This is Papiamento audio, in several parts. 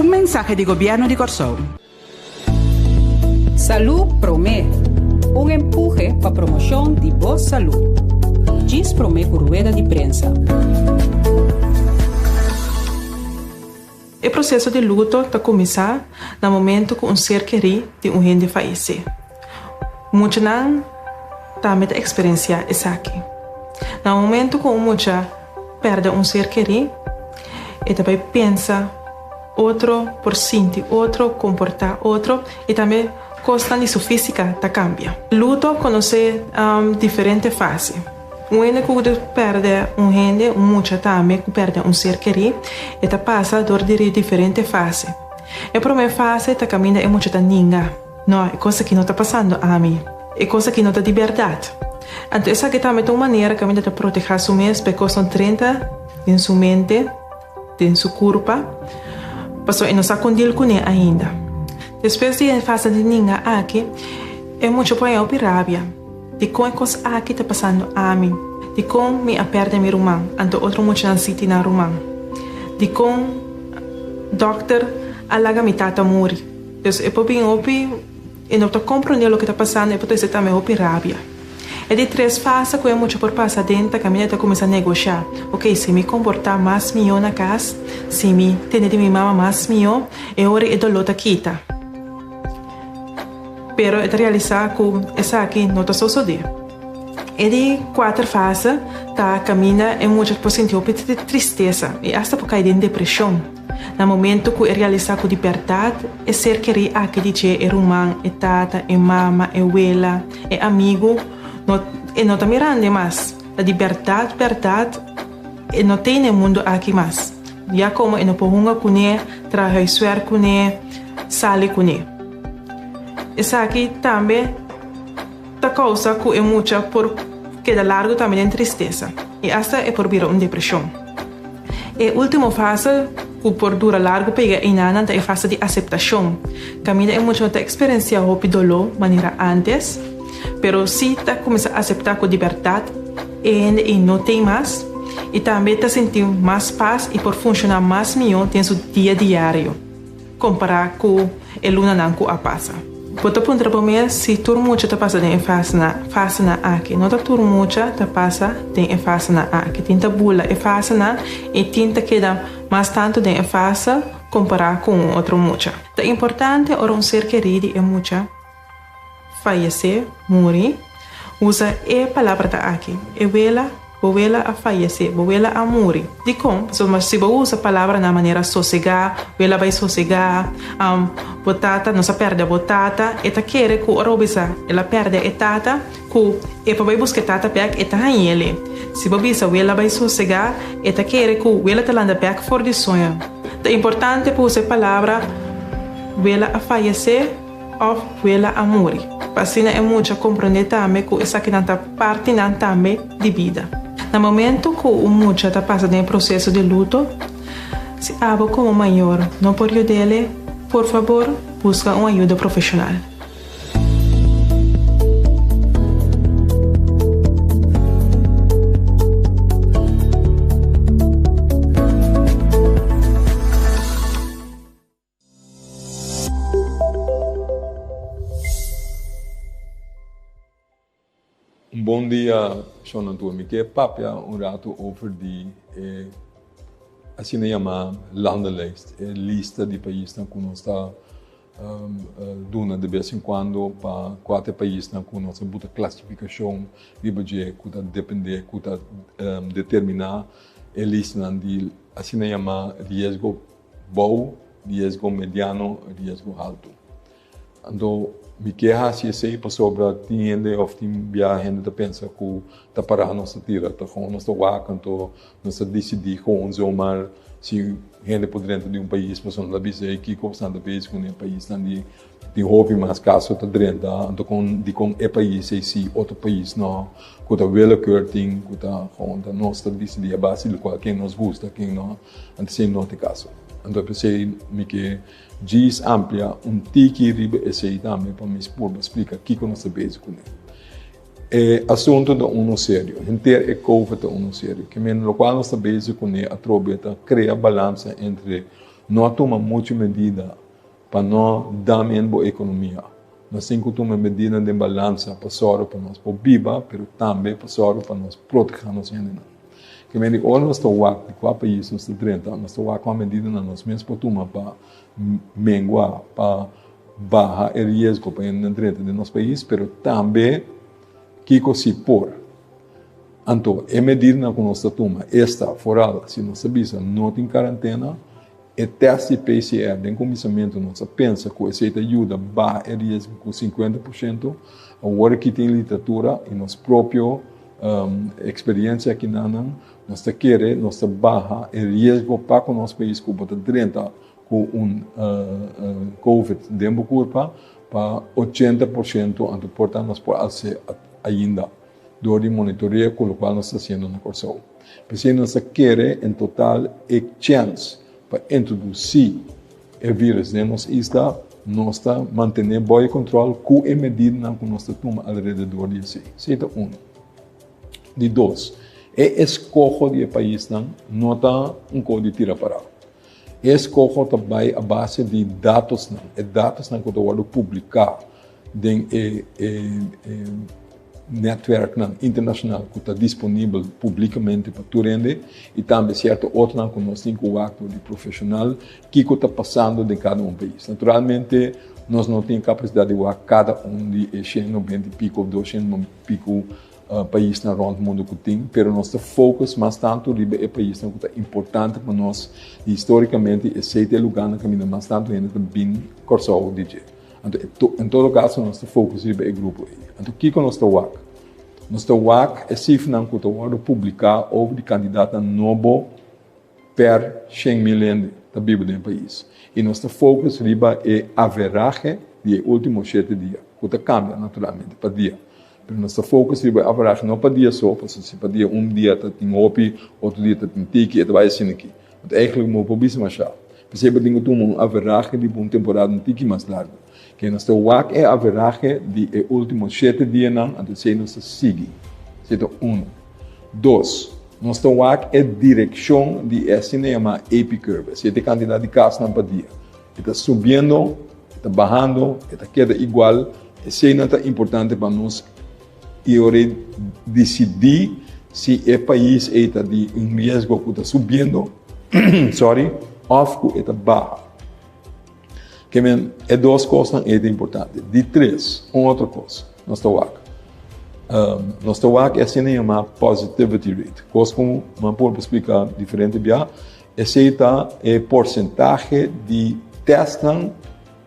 Un mensahe di Gobièrnu di Kòrsou. Salú Promé, un empuhe pa promoshon di bo salú. Djis promé ku rueda di prensa. E proseso di luto ta kuminsá na momentu ku un ser kerí di un hende fayesé. Muchanan tambe ta eksperensiá esaki. Na momentu ku un mucha pèrdè un ser kerí, e ta bai pensa otro, por sinti otro, komportá otro i tambe kosnan di su físika ta kambia. Luto konosé diferente fase. Un hende ku ta pèrdè un hende, un mucha tambe ku pèrdè un ser kerí, e ta pasa dor di diferente fase. E promé fase ta kaminda e mucha ta ninga, No, e kos aki no ta pasando ami. E kos aki no ta di bèrdat. Anto esaki tambe ta un manera kaminda ta protehá su mes pa e kos no drenta den su mente, den su kurpa, pasobra e no sa kon dil kuné ainda. Despues di e fase di ninga aki, e mucha por haña hopi rabia. Dikon e kos aki ta pasando ami? Dikon mi a pèrdè mi ruman, anto otro muchanan sí tin nan ruman? Dikon dòkter a laga mi tata muri? Dus e por bin hopi, e no ta komprondé loke ta pasando, e por trese tambe hopi rabia. E di tres fase ku e mucha por pasa aden ta kaminda e ta kuminsá negoshá, Oke, si mi komportá mas mihó na kas, si mi tende di mi mama mas mihó, e ora e doló ta kita. Pero e ta realisá ku esaki no ta sosodé. E di kuater fase ta kaminda e mucha por sinti hopi tristesa i asta por kai den depreshon na momentu ku e realisá ku di bèrdat e ser kerí aki di dje, e ruman, e tata, e mama, e wela, e amigu, no e no ta mirand'e mas. Ta di bèrdat bèrdat e no tei na e mundu aki mas, ya komo e no por hunga kuné, traha huiswèrk kuné, sali kuné. Esaki tambe ta kousa ku e mucha por keda largu tambe den tristesa i asta e por bira un depreshon. E último fase ku por dura largu pa yega einanan ta e fase di aseptashon, kaminda e mucha no ta eksperensiá hopi doló manera ántes, pero sí ta kuminsá aseptá ku di bèrdat e hende ei no tin mas i tambe ta sinti mas pas i por funshoná mas mihó den su dia diario. Kompará ku e lunanan ku a pasa. Bo ta puntra bo mes si tur mucha ta pasa den e fasenan aki. No ta tur mucha ta pasa den e fasenan aki. Tin ta bula e fasenan i tin ta keda mas tantu den e fase kompará ku un otro mucha. Ta importante ora un ser kerí di e mucha fayesé, muri, usa e palabranan aki, e wela, bo wela a fayesé, bo wela a muri. Dikon? Pasobra si bo usa palabranan manera sosegá, wela bai sosegá, bo tata, nos a pèrdè bo tata, e ta kere ku ora bo bisa el a pèrdè e tata, ku e por bai buska e tata bèk, e ta hañ'el. Si bo bisa wela bai sosegá, e ta kere ku wela ta landa bèk for di soño. Ta importante pa usa e palabra wela a fayesé. Òf wela a muri. Pa asina e mucha komprondé tambe ku esakinan ta partinan tambe di bida. Na momentu ku un mucha ta pasa den e proseso di luto, si abo komo mayor no por yud'el, por fabor buska un ayuda profeshonal. Un bon dia shonnan tur. Mi ke papia un ratu over di e asina yama landenlijst, e lista di paisnan ku nos ta duna de bes en kuando pa kua ta e paisnan ku nos a buta klasifikashon riba dje ku ta depende, ku ta determiná e listanan di asina yama riesgo Bou, riesgo mediano, riesgo haltu. Anto mi ke hasi esei pasobra tin hende òf tin bia hende ta pensa ku ta pará nos ta tira, ta kon nos ta wak anto nos ta disidí kon zomaar si hende por drenta di un pais pasobra nan ta bisa ei kiko esnan ta bezig ku e paisnan di Tin hopi mas kaso ta drenta, anto kon dikon e pais ei si, otro pais no, ku ta willekeur tin, ku ta gewoon ta nos ta disidí a base di lokual ken nos gusta, ken no, anto esei no ta e kaso. Anto p'esei mi ke djis amplia un tiki riba esei tambe pa mi purba splika kiko nos ta bezig kuné. E asuntu ta unu serio, henter e covid ta unu serio, ke men lokual nos ta bezig kuné atrobe ta krea balansa entre. No a tuma muchu medida pa no damia bo ekonomia. Nos tin ku tuma medida den balansa pa sòru pa nos por biba, pero tambe pa sòru pa nos protehá nos hendenan. Ke mende ora nos ta wak di kua pais nos ta drenta, nos ta wak kua medidanan nos mes por tuma pa mengua, pa baha e riesgo pa hendenan drenta den nos pais, pero tambe kiko si por. Anto, e medidanan ku nos ta tuma, esta, foral si nos ta bisa no tin karantena, e tèst di PCR den kuminsamentu nos a pensa ku esei ta yuda baha e riesgo ku 50%, awor aki tin literatura i nos propio eksperensia akinanan, nos ta kere nos ta baha e riesgo pa ku nos pais ku bo ta drenta ku un covid den bo kurpa pa 80%, anto por ta nos por hasi ainda. Dor di monitorea ku lokual nos ta hasiendo na Kòrsou. P'esei nos ta kere en total e chèns pa introdusí e vírus den nos isla, nos ta mantené bou e kòntròl ku e medidanan ku nos ta tuma alrededor di esei. Esei ta unu. Di dos, e eskoho di e paisnan no ta un kos di tira pará. E eskoho ta bai a base di datosnan, e datosnan ku ta wòrdu publiká den e netwerknan internashonal ku ta disponibel publikamente pa tur hende i tambe sierto otronan ku nos tin ku wak dor di profeshonal kiko ta pasando den kada un pais. Naturalmente nos no tin e kapasidat di wak kada un di e 190 i piko of 200 piko paisnan rònt mundu ku tin, pero nos ta focus mas tantu riba e paisnan ku ta importante pa nos i histórikamente esei ta e lugánan kaminda mas tantu hende ta bin Kòrsou di dje. Anto en todo kaso nos ta focus riba e grupo ei. Anto kiko nos ta wak? Nos ta wak e sifranan ku ta wòrdu publiká over di kandidatnan nobo per 100.000 hende ta biba den e pais. I nos ta focus riba e averahe di e último shete dia, ku ta kambia naturalmente pa dia. Pero nos ta focus riba e averahe no pa dia so, pasobra si pa dia un dia ta tin hopi, otro dia ta tin tiki, e ta bai asina aki. Want eigenlijk mo por bisa masha. P'esei bo tin ku tuma un averahe di un temporada un tiki mas largu. Ke nos ta wak e averahe di e último shete dianan, anto esei nos ta sigui. Esei ta unu. Dos, nos ta wak e direkshon di e asina yamá AP curve. Esei ta e kantidat di kasnan pa dia. E ta subiendo, e ta bahando, e ta keda igual. Eseinan ta importante pa nos i ora e disidí si e pais ei ta di un riesgo ku ta subiendo, sorry, òf ku e ta baha. Ke men e dos kosnan ei ta importante. Di tres, un otro kos nos ta wak. Nos ta wak e asina yamá positivity rate. Kos ku mi a por splika diferente bia, esei ta e porsentahe di tèstnan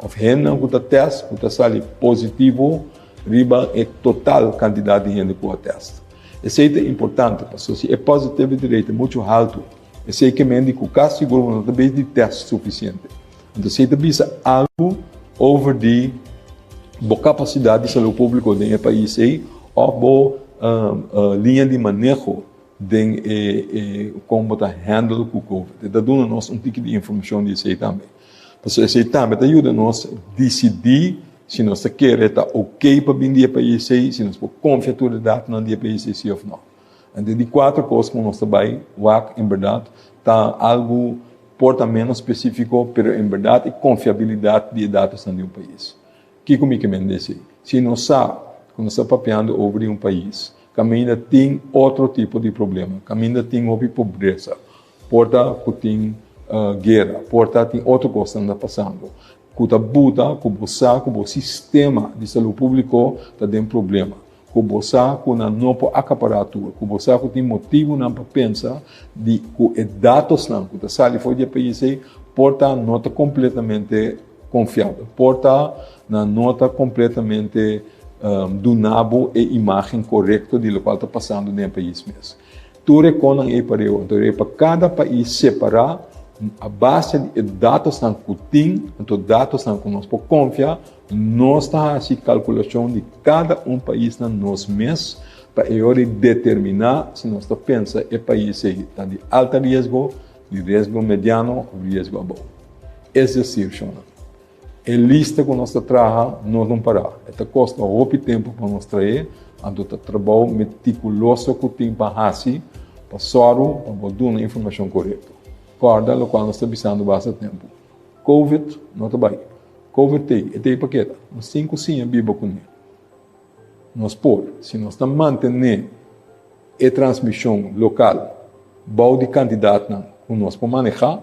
Of hendenan ku ta tèst ku ta sali positivo riba e total kantidat di hende ku a tèst. Esei ta importante pasobra si e positivity rate ta muchu haltu, esei ke men di ku kasi sigur bo no ta bes di tèst sufisiente. Anto esei ta bisa algu over di bo kapasidat di salú públiko den e pais ei òf bo liña di maneho den e kon bo ta handle ku covid. E ta duna nos un tiki di informashon di esei tambe. Pasobra esei tambe ta yuda nos disidí si nos ta kere ta oké pa bin di e pais ei, si nos por konfia tur e datonan di e pais ei si òf nò. Anto di kuater kos ku nos ta bai wak en bèrdat ta algu por ta ménos spesífiko, pero en bèrdat e konfiabilidat di e datosnan di un pais. Kiko mi ke mende esei? Si nos sa ku nos ta papiando over di un pais kaminda tin otro tipo di problema, kaminda tin hopi pobresa, Por ta ku tin guera, por ta tin otro kosnan ta pasando ku ta buta ku bo sa ku bo sistema di salú públiko ta den problema, ku bo sa ku nan no por akapará tur, ku bo sa ku tin motibunan pa pensa di ku e datosnan ku ta sali for di e pais ei por ta no ta kompletamente konfiabel, por ta nan no ta kompletamente duna bo e imágen korekto di lokual ta pasando den e pais mes. Tur e konan ei pareu, anto e pa kada pais separá a base di e datosnan ku tin, anto datosnan ku nos por konfia, nos ta hasi kalkulashon di kada un paisnan nos mes pa e ora di determiná si nos ta pensa e pais ei ta di alta riesgo, di riesgo mediano òf riesgo abou. Es desir, shonnan. E lista ku nos ta traha no ta un pará. E ta kosta hopi tempu pa nos traé, anto ta trabou metikuloso ku tin pa hasi pa sòru pa bo duna informashon korekto. Kòrda lokual nos ta bisando basta tempu. Covid no ta bai. Covid t'ei, e t'ei pa keda. Nos tin ku siña biba kuné. Nos por, si nos ta mantené e transmishon lokal bou di kantidatnan ku nos por manehá,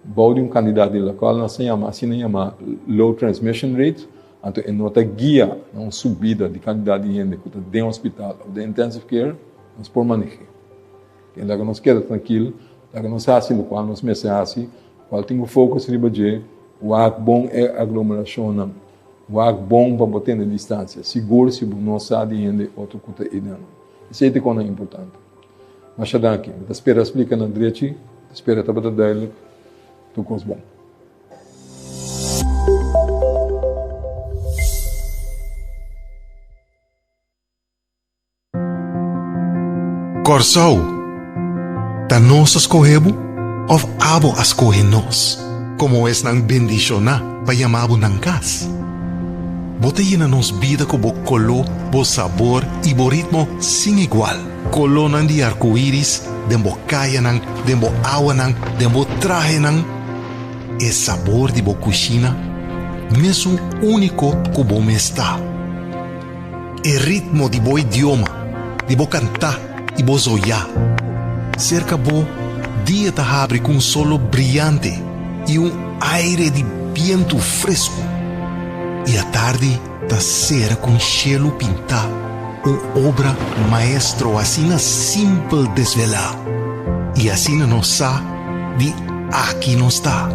bou di un kantidat di lokual nos ta yama asina yamá low transmission rate, anto e no ta guia na un subida di kantidat di hende ku ta den hospital òf den intensive care, nos por maneh'é. Ke laga nos keda trankil, laga nos hasi lokual nos mester hasi, kual tin ku focus riba dje, wak bon e aglomerashonnan, wak bon pa bo tene distansia, sigur si bo no sa di hende otro ku ta einan. Esei ta e konan importante. Masha danki. Mi ta spera splika na drechi, ta spera tabata duidelijk. Tur kos bon. Kòrsou, ta nos a skohe bo òf abo a skohe nos komo esnan bendishoná pa yama bo nan kas? Bo ta yena nos bida ku bo koló, bo sabor i bo ritmo sin igual. Kolónan di arkoiris den bo kayanan, den bo awanan, den bo trahenan. E sabor di bo kushina, mesun úniko ku bo mes ta. E ritmo di bo idioma, di bo kantá i bo zoyá. Serka bo, dia ta habri ku un solo briante i un aire di bientu fresku. I atardi ta sera ku un shelu pintá, un obra maestro asina simpel desvelá. I asina nos sa di aki nos ta.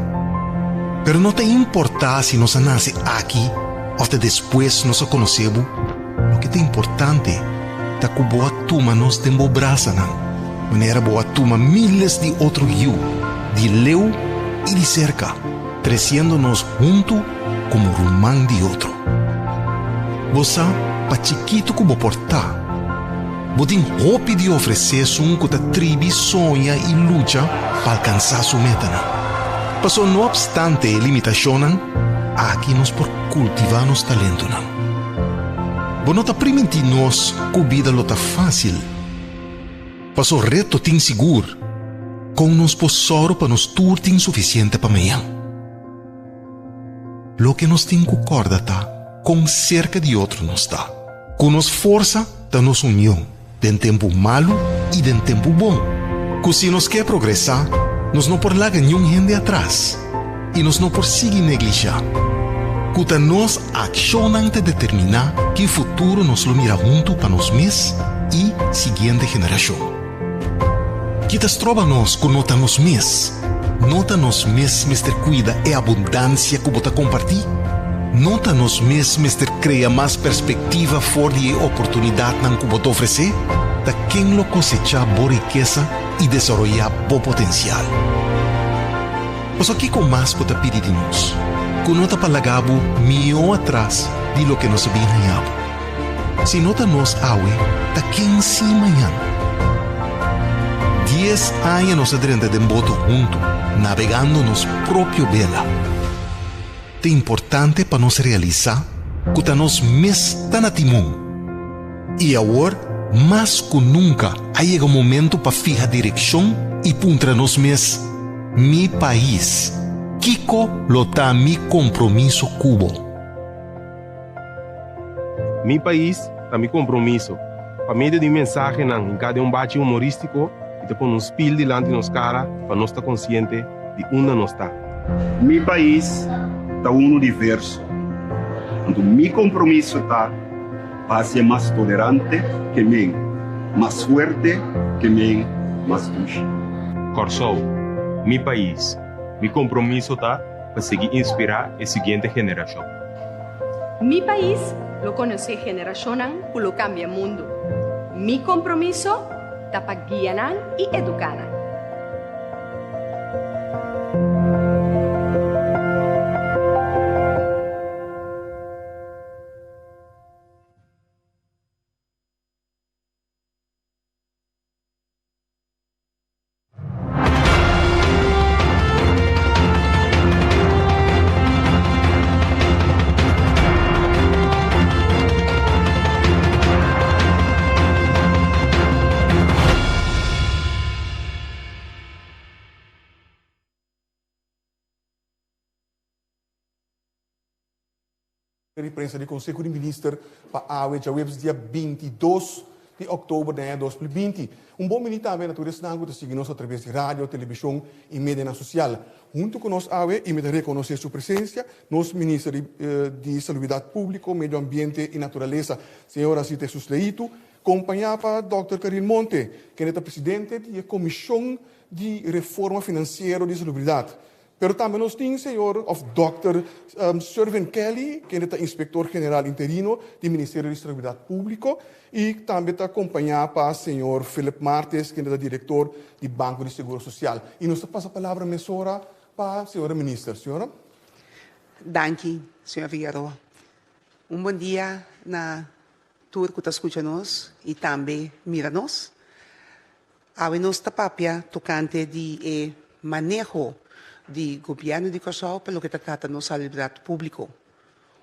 Pero no ta importá si nos a nase aki Of ta despues nos a konosé bo? Loke ta importante ta ku bo a tuma nos den bo brasanan, manera bo a tuma míles di otro yu, di leu i di serka, tresiendo nos huntu komo ruman di otro. Bo sa, pa chikitu ku bo por ta, bo tin hopi di ofresé esun ku ta tribi soña i lucha pa alkansá su metanan. Pasobra no opstante e limitashonnan, aki nos por kultivá nos talentonan. Bo no ta primintí nos ku bida lo ta fásil. Pasobra reto tin sigur. Kon nos por sòru pa nos tur tin sufisiente pa mañan? Loke nos tin ku kòrda ta kon serka di otro nos ta. Ku nos forsa ta nos union den tempu malu i den tempu bon. Ku si nos ke progresá, nos no por laga niun hende atras i nos no por sigui neglishá. Ku ta nos akshonnan ta determiná ki futuro nos lo mira huntu pa nos mes i siguiente generashon. Ki ta stroba nos ku no ta nos mes? No ta nos mes mester kuida e abundansia ku bo ta kompartí? No ta nos mes mester krea mas perspektiva for di e oportunidatnan ku bo ta ofresé? Ta ken lo kosechá bo rikesa i desaroyá bo potensial? Pasobra kiko mas bo ta pidi di nos ku no ta pa laga bo mihó atras di loke nos a bin haña bo? Si no ta nos awe, ta ken si mañan? Dies aña nos a drenta den boto huntu, nabegando nos propio bela. Ta importante pa nos realisá ku ta nos mes ta na timon. I awor, mas ku nunka, a yega momento pa fiha direkshon i puntra nos mes, Mi pais, kiko lo ta mi kompromiso ku bo? Mi pais ta mi kompromiso. Pa medio di mensahenan hinká den un bachi humorístiko i ta pone un spil dilanti nos kara pa nos ta konsiente di unda nos ta. Mi pais ta unu diverso, anto mi kompromiso ta pa hasié mas tolerante ke men, mas fuerte ke men, mas dushi. Kòrsou, mi pais, mi kompromiso ta pa sigui inspirá e siguiente generashon. Mi pais lo konosé generashonnan ku lo kambia mundu. Mi kompromiso ta pa guia nan i eduká nan. Di prensa di Konseho di Minister pa awe djaweps dia 22 di òktober den aña 2020. Un bon bini tambe na tur esnan ku ta sigui nos atraves di radio, televishon i medianan sosial. Huntu ku nos awe i mi ta rekonosé su presensia, nos Minister di di Salubridat Públiko, Medio Ambiente i Naturalesa, señor Asita Jesus Leito, kompañá pa dòkter Caril Monte, kende ta presidente di e Komishon di Reforma Finansiero di Salubridat. Pero tambe nos tin señor of dòkter Servin Kelly, kende ta Inspektor General Interino di Ministerio di Salubridat Públiko i tambe ta kompañá pa señor Philip Martes, kende ta Direktor di Banko di Seguro Sosial. I nos ta pasa palabra mesora pa señora Minister. Señora. Danki, señor Figueroa. Un bon dia na tur ku ta skucha nos i tambe mira nos. Awe nos ta papia tokante di e maneho di Gobièrnu di Kòrsou pa loke ta trata nos salubridat públiko.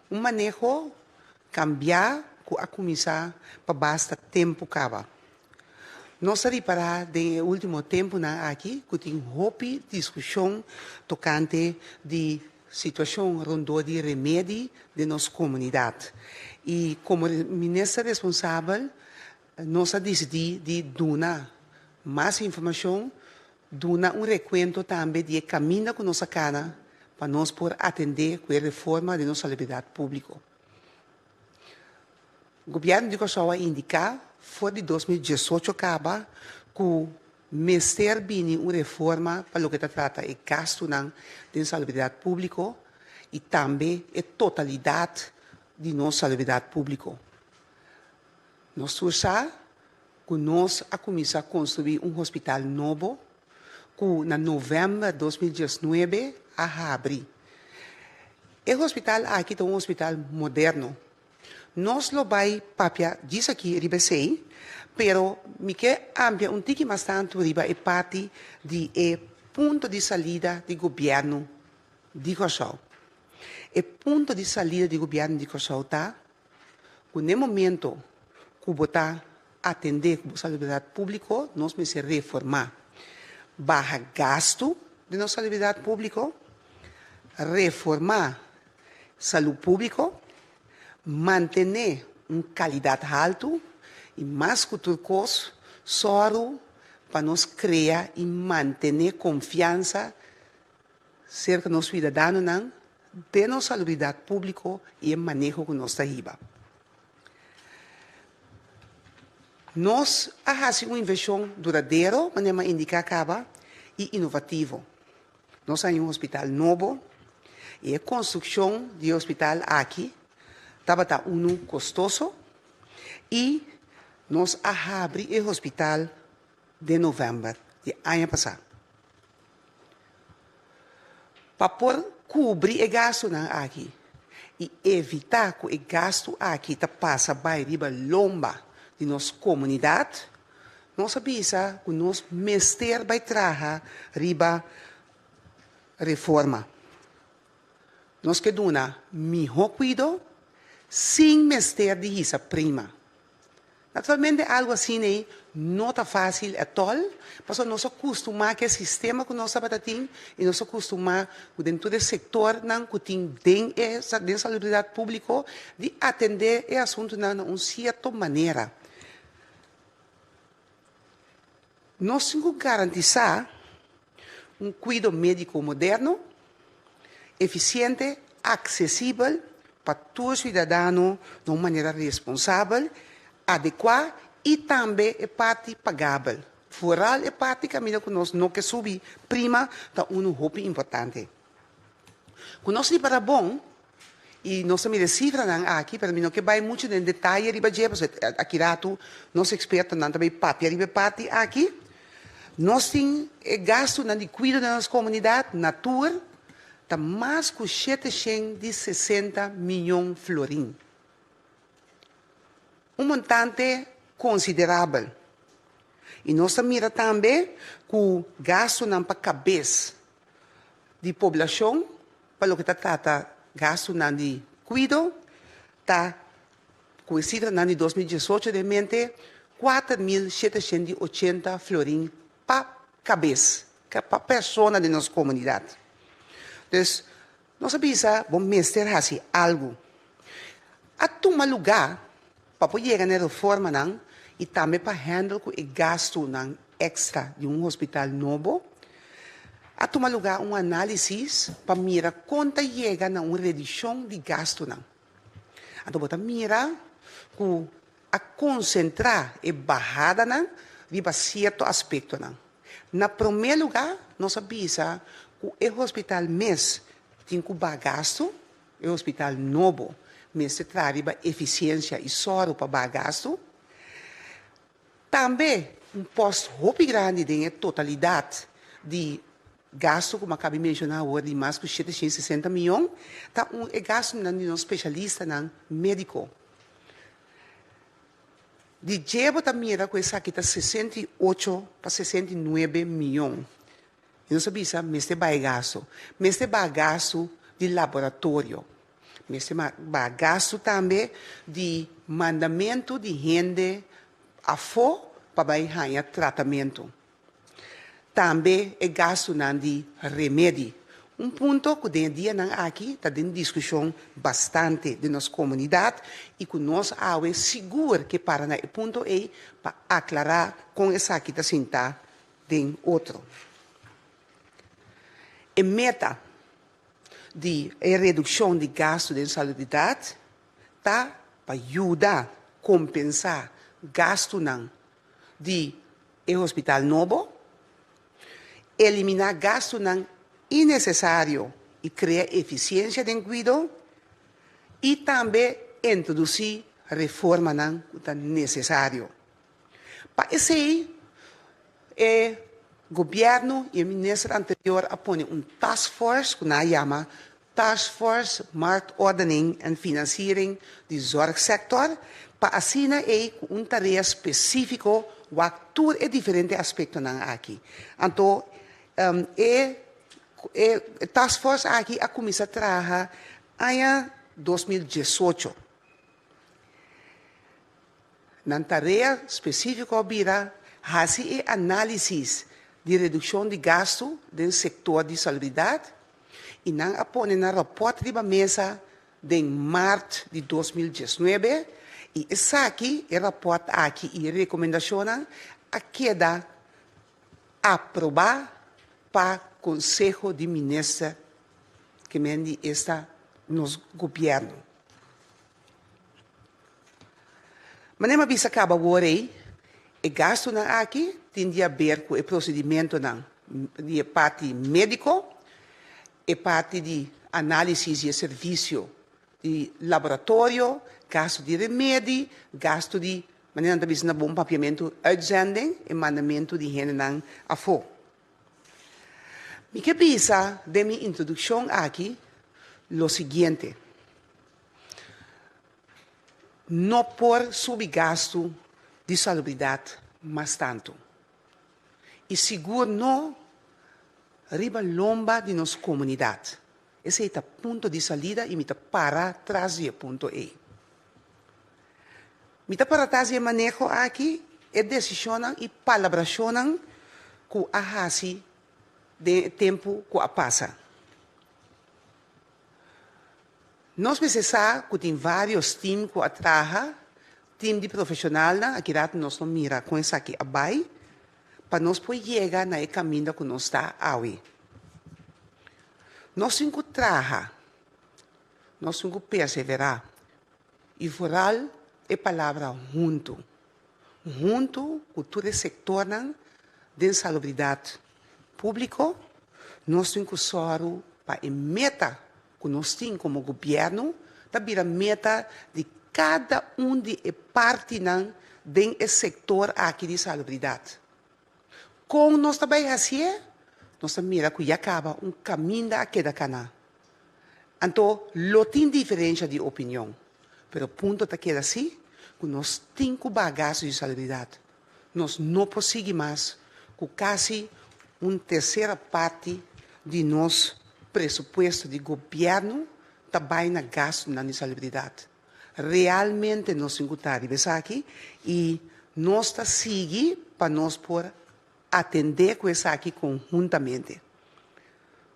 Un maneho kambiá ku a kuminsá pa basta tempu kaba. Nos a ripará den e último tempunan aki ku tin hopi diskushon tokante di situashon rondó di remedi den nos komunidat. I komo minister responsabel Nos a disidí di duna mas informashon, duna un rekuento tambe di e kaminda ku nos a kana pa nos por atendé ku e reforma den nos salubridat públiko. Gobièrnu di Kòrsou a indiká for di 2018 kaba ku mester bini un reforma pa loke ta trata e gastunan den salubridat públiko i tambe e totalidat di nos salubridat públiko. Nos tur sa ku nos a kuminsá konstruí un hospital nobo ku na novèmber 2019 a habri. E hospital aki ta un hospital moderno. Nos lo bai papia djis aki riba esei, pero mi ke amplia un tiki mas tantu riba e parti di e punto di salida di gobièrnu di Kòrsou. E punto di salida di gobièrnu di Kòrsou ta ku n'e momento ku bo ta atendé ku bo salubridat públiko, nos mester reformá, baha gastu di nos salubridat públiko, reformá salú públiko, mantené un kalidat haltu i mas ku tur kos sòru pa nos krea i mantené konfiansa serka nos suidadanonan den nos salubridat públiko i e maneho ku nos ta hiba. Nos a hasi un invershon duradero, manera mi a indiká kaba, i inovativo. Nos a haña un hospital nobo i e konstrukshon di e hospital aki tabata unu kostoso i nos a habri e hospital den novèmber di aña pasá. Pa por kubri e gastunan aki i evitá ku e gastu aki ta pasa bai riba lomba di nos komunidat, nos a bisa ku nos mester bai traha riba reforma. Nos ke duna mihó kuido sin mester di hisa prima. Naturalmente algo asina ei no ta fácil atòl, pasobra nos a kustumá ku e sistema ku nos tabata tin i nos a kustumá ku den tur e sektornan ku tin den e den salubridat públiko di atendé e asuntunan na un sierto manera. Nos tin ku garantisá un kuido médiko moderno, efisiente, aksesibel pa tur siudadano na un manera responsabel, adekuá i tambe e parti pagabel. Foral e parti kaminda ku nos no ke subi prima ta unu hopi importante. Ku nos ripará bon, I nos ta mira e sifranan aki, pero mi no ke bai muchu den detaye riba dje, pasobra aki ratu nos ekspertonan ta bai papia riba e parti aki. Nos tin e gastunan di kuido den nos komunidat na tur ta mas ku 760 miyon florin. Un montante konsiderabel. I nos ta mira tambe ku gastunan pa kabes di poblashon Pa loke ta trata gastunan di kuido, ta ku e sifranan di 2018 den mente, 4780 florin pa kabes, pa persona den nos komunidat. Dus, nos a bisa bo mester hasi algu. A tuma lugá pa por yega na e reformanan i tambe pa handle ku e gastunan èkstra di un hospital nobo. A tuma lugá un análisis pa mira kon ta yega na un redukshon di gastunan. Anto bo ta mira ku a konsentrá e bahadanan riba sierto aspektonan. Na promé lugá nos a bisa ku e hospital mes tin ku baha gastu, e hospital nobo mester traha riba efisiensia i sòru pa baha gastu. Tambe un pòst hopi grandi den e totalidat di gastu ku mi a kabi menshoná awor di mas ku 760 mion ta un e gastunan di nos spesialistanan médiko. Di dje bo ta mira ku esaki ta 68 pa 69 mion. I nos a bisa mester baha e gastu. Mester baha gastu di laboratorio. Mester baha gastu tambe di mandamentu di hende afó pa bai haña tratamentu. Tambe e gastunan di remedi. Un punto ku den e dianan aki ta den diskushon bastante den nos komunidat i ku nos awe sigur ke para na e punto ei pa aklará kon esaki ta sintá den otro. E meta di e redukshon di gastu den salubridat ta pa yuda kompensá gastunan di e hospital nobo, eliminá gastunan innesesario i krea efisiensia den kuido i tambe introdusí reformanan ku ta nesesario. Pa esei e gobièrnu i e minister anterior a pone un task force ku nan a yama Task Force Marktordening en Financiering di Zorgsector pa asina ei ku un tarea spesífiko wak tur e diferente aspektonan aki. Anto e e task force aki a kuminsá traha aña 2018. Nan tarea spesífiko a bira hasi e análisis di redukshon di gastu den sektor di salubridat i nan a pone nan rapòrt riba mesa den mart di 2019 i esaki, e rapòrt aki i e rekomendashonnan a keda aprobá pa Konseho di Minister, ke men di esta nos gobièrnu. Manera mi a bisa kaba awor ei, e gastunan aki tin di haber ku e prosedimentonan di e parti médiko, e parti di análisis di e servisio di laboratorio, gastu di remedi, gastu di, manera nan ta bisa na bon papiamentu, uitzending, e mandamentu di hendenan afó. Mi ke bisa den mi introdukshon aki lo siguiente. No por subi gastu di salubridat mas tantu i sigur no riba lomba di nos komunidat. Esei ta punto di salida i mi ta para tras di e punto ei. Mi ta para tras di e maneho aki, e desishonnan i palabrashonnan ku a hasi den e tempu ku a pasa. Nos mester sa ku tin vários tim ku a traha, tim di profeshonalnan, akirat nos lo mira kon esaki a bai, pa nos por yega na e kaminda ku nos ta awe. Nos tin ku traha, nos tin ku perseverá i vooral e palabra huntu. Huntu ku tur e sektornan den salubridat públiko, nos tin ku sòru pa e meta ku nos tin komo gobièrnu ta bira meta di kada un di e partinan den e sektor aki di salubridat. Kon nos ta bai hasié? Nos ta mira ku ya kaba un kaminda a keda kaná. Anto lo tin diferensha di opinion, pero punto ta keda si ku nos tin ku baha gastu di salubridat. Nos no por sigui mas ku kasi un tersera parti di nos presupuesto di gobièrnu ta bai na gastunan di salubridat. Realmente nos tin ku ta riba esaki i nos ta sigui pa nos por atendé ku esaki konhuntamente.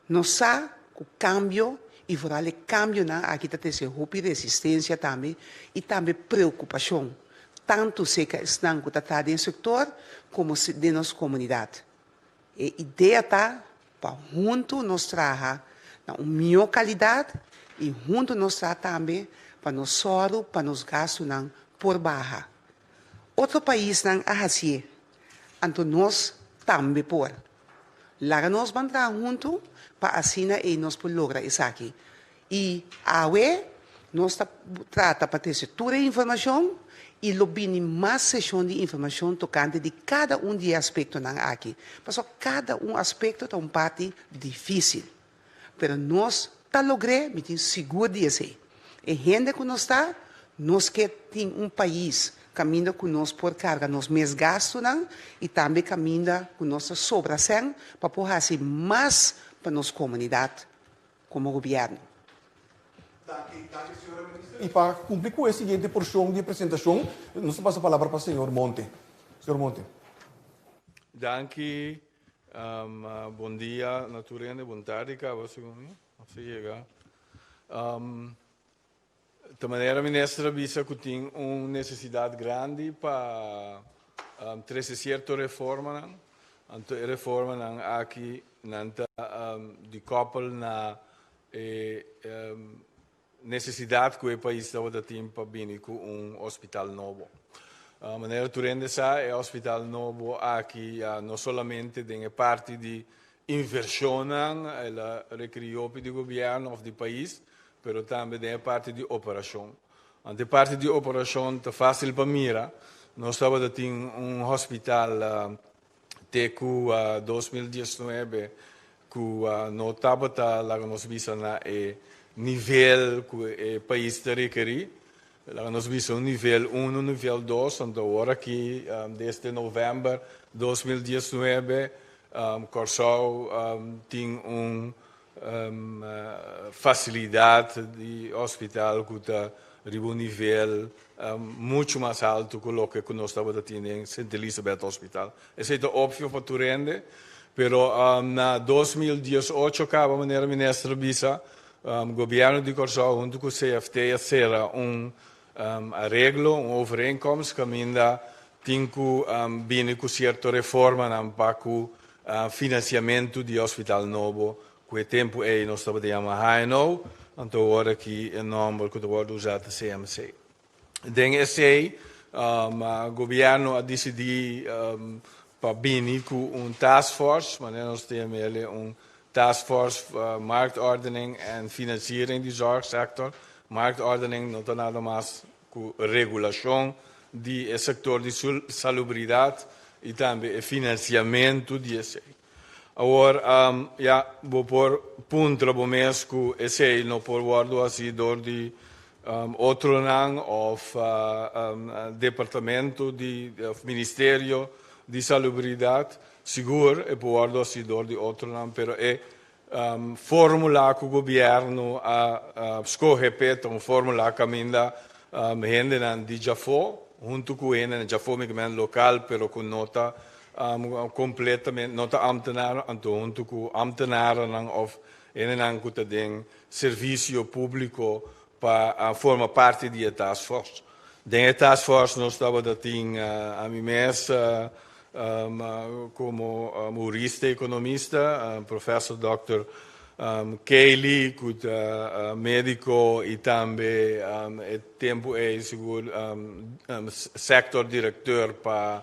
Nos sa ku kambio I vooral e kambionan aki ta trese hopi resistensia tambe i tambe preokupashon, tantu serka esnan ku ta traha den e sektor komo den nos komunidat. E idea ta pa huntu nos traha na un mihó kalidat i huntu nos traha tambe pa nos sòru pa nos gastunan por baha. Otro paisnan a hasié, anto nos tambe por. Laga nos ban traha huntu pa asina ei nos por logra esaki. I awe nos ta trata pa trese tur e informashon i lo bini mas seshon di informashon tokante di kada un di e aspektonan aki. Pasobra kada un aspekto ta un parti difísil. Pero nos ta logr'é, mi tin sigur di esei. E hende ku nos ta, nos ke tin un pais kaminda ku nos por karga nos mes gastunan i tambe kaminda ku nos ta sobra sèn pa por hasi mas pa nos komunidat komo gobièrnu. Danki, danki señora minister. I pa kumpli ku e siguiente porshon di e presentashon, nos ta pasa palabra pa señor Monte. Señor Monte. Danki, bon dia na tur hende, bon tardi kaba segun mi, nos a yega. Ta manera minister a bisa ku tin un nesesidat grandi pa trese sierto reformanan, anto e reformanan aki nan ta di koppel na e nesesidat ku e pais tabata tin pa bini ku un hospital nobo. Manera tur hende sa e hospital nobo aki no solamente den e parti di invershonnan el a rekerí hopi di gobièrnu òf di pais, pero tambe den e parti di operashon. Anto e parti di operashon ta fásil pa mira. Nos tabata tin un hospital te ku 2019 ku no tabata laga nos bisa na e nivel ku e pais ta rekerí. Laga nos bisa un nivel uno, nivel dos, anto awor aki desde novèmber 2019 Kòrsou tin un Facilidad di hospital cu ta riba un nivel mucho mas halto cu loke cu nos tabata tin den Sint Elisabeth Hospital. Esey ta obvio pa tur hende, pero na 2018 caba manera Minister a bisa, Gobierno di Corsou hunto cu CFT a cera un areglo, un overeenkomst caminda tin cu bini cu cierto reformanan pa cu Financiamentu di hospital nobo, cu e tempu ey nos tabata yama HNO, anto awor aki e nomber cu ta wordo usa ta CMC. Den esey gobierno a dicidi pa bini cu un task force, manera nos ta yama el, un task force marktordening en financiering di zorgsector. Marktordening no ta nada mas Ku regulashon di e sektor di salubridad i tambe e finansiamentu di esei. Awor, ya, bo por puntra bo mes ku esei no por wòrdu hasi dor di otronan òf departamento di òf ministerio di salubridat. Sigur e por wòrdu hasi dor di otronan, pero e Formula ku gobièrnu a skohe p'e ta un formula kaminda hendenan di djafó huntu ku hendenan djafó mi ke men lokal pero ku no ta kompletamente no ta ámtenar anto huntu ku ámtenarnan òf hendenan ku ta den servisio públiko pa forma parti di e task force. Den e task force nos tabata tin ami mes komo hurista ekonomista, professor dòkter Kaylee ku ta médiko i tambe e tempu ei sigur sector directeur pa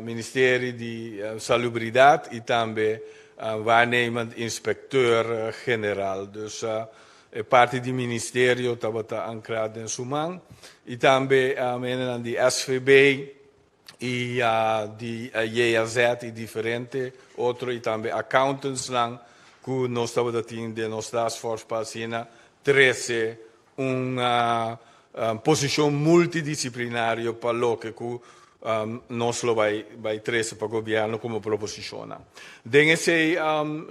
Ministerie di Salubridat i tambe waarnemend inspecteur generaal. Dus e parti di ministerio tabata ankrá den su man. I tambe hendenan di SVB i di JAZ i diferente otro i tambe accountantsnan ku nos tabata tin den nos taskforce pa asina trese Un posishon multidisiplinario pa loke ku nos lo bai bai trese pa gobièrnu komo proposishonnan. Den esei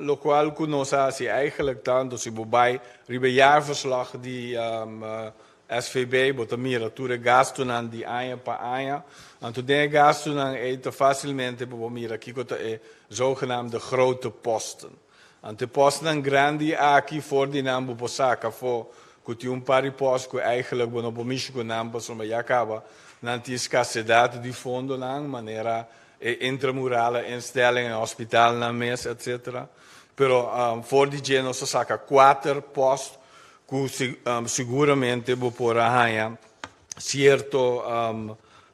lokual ku nos a hasi eigentlik ta, anto si bo bai riba e jaarverslag di SVB bo ta mira tur e gastunan di aña pa aña. Anto den e gastunan ei ta fásilmente pa bo mira kiko ta e zogenaamde grote posten. Anto e pòstnan grandi aki for di nan bo por saka afó ku tin un par di pòst ku eigenlijk bo no por mishi ku nan pasobra ya kaba nan tin skarsedat di fondonan manera e intramurale instelling e hospitalnan mes etcetera. Pero for di dje nos a saka kuater pòst ku siguramente bo por a haña sierto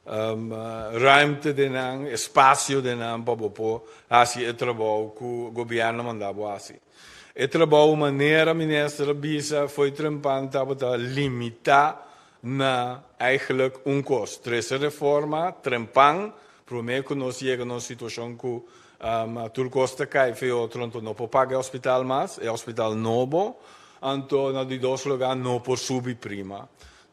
ruimte den nan, espasio den nan pa bo por hasi e trabou ku gobièrnu manda bo hasi. E trabou manera minister a bisa fo'i trempan tabata limitá na eigenlijk un kos, trese reforma trempan promé ku nos yega na un situashon ku tur kos ta kai fe otro anto no por paga e hospital mas, e hospital nobo, anto na di dos lugá no por subi prima.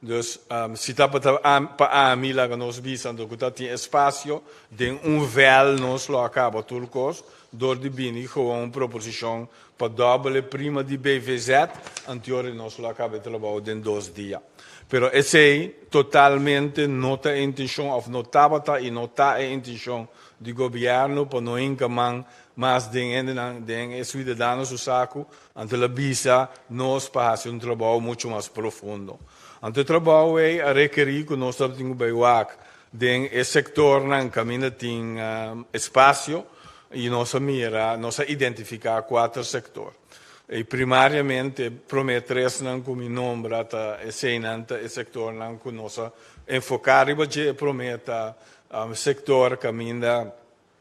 Dus si tabata pa ami laga nos bisa anto ku ta tin espasio den un vèl nos lo a kaba tur kos dor di bini gewoon un proposishon pa dòbel e prima di BVZ antior i nos lo a kaba e trabou den dos dia. Pero esei totalmente no ta e intenshon òf no tabata i no ta e intenshon di gobièrnu pa no hinka man mas den hendenan den e suidadano su saku. Anto el a bisa nos pa hasi un trabou muchu mas profundo. Anto e trabou ei a rekerí ku nos tabatin ku bai wak den e sektornan kaminda tin espasio i nos a mira, nos a identifiká kuater sektor. I primariamente e promé tresnan ku mi nombra ta eseinan ta e sektornan ku nos a enfoká riba dje. E promé ta sektor kaminda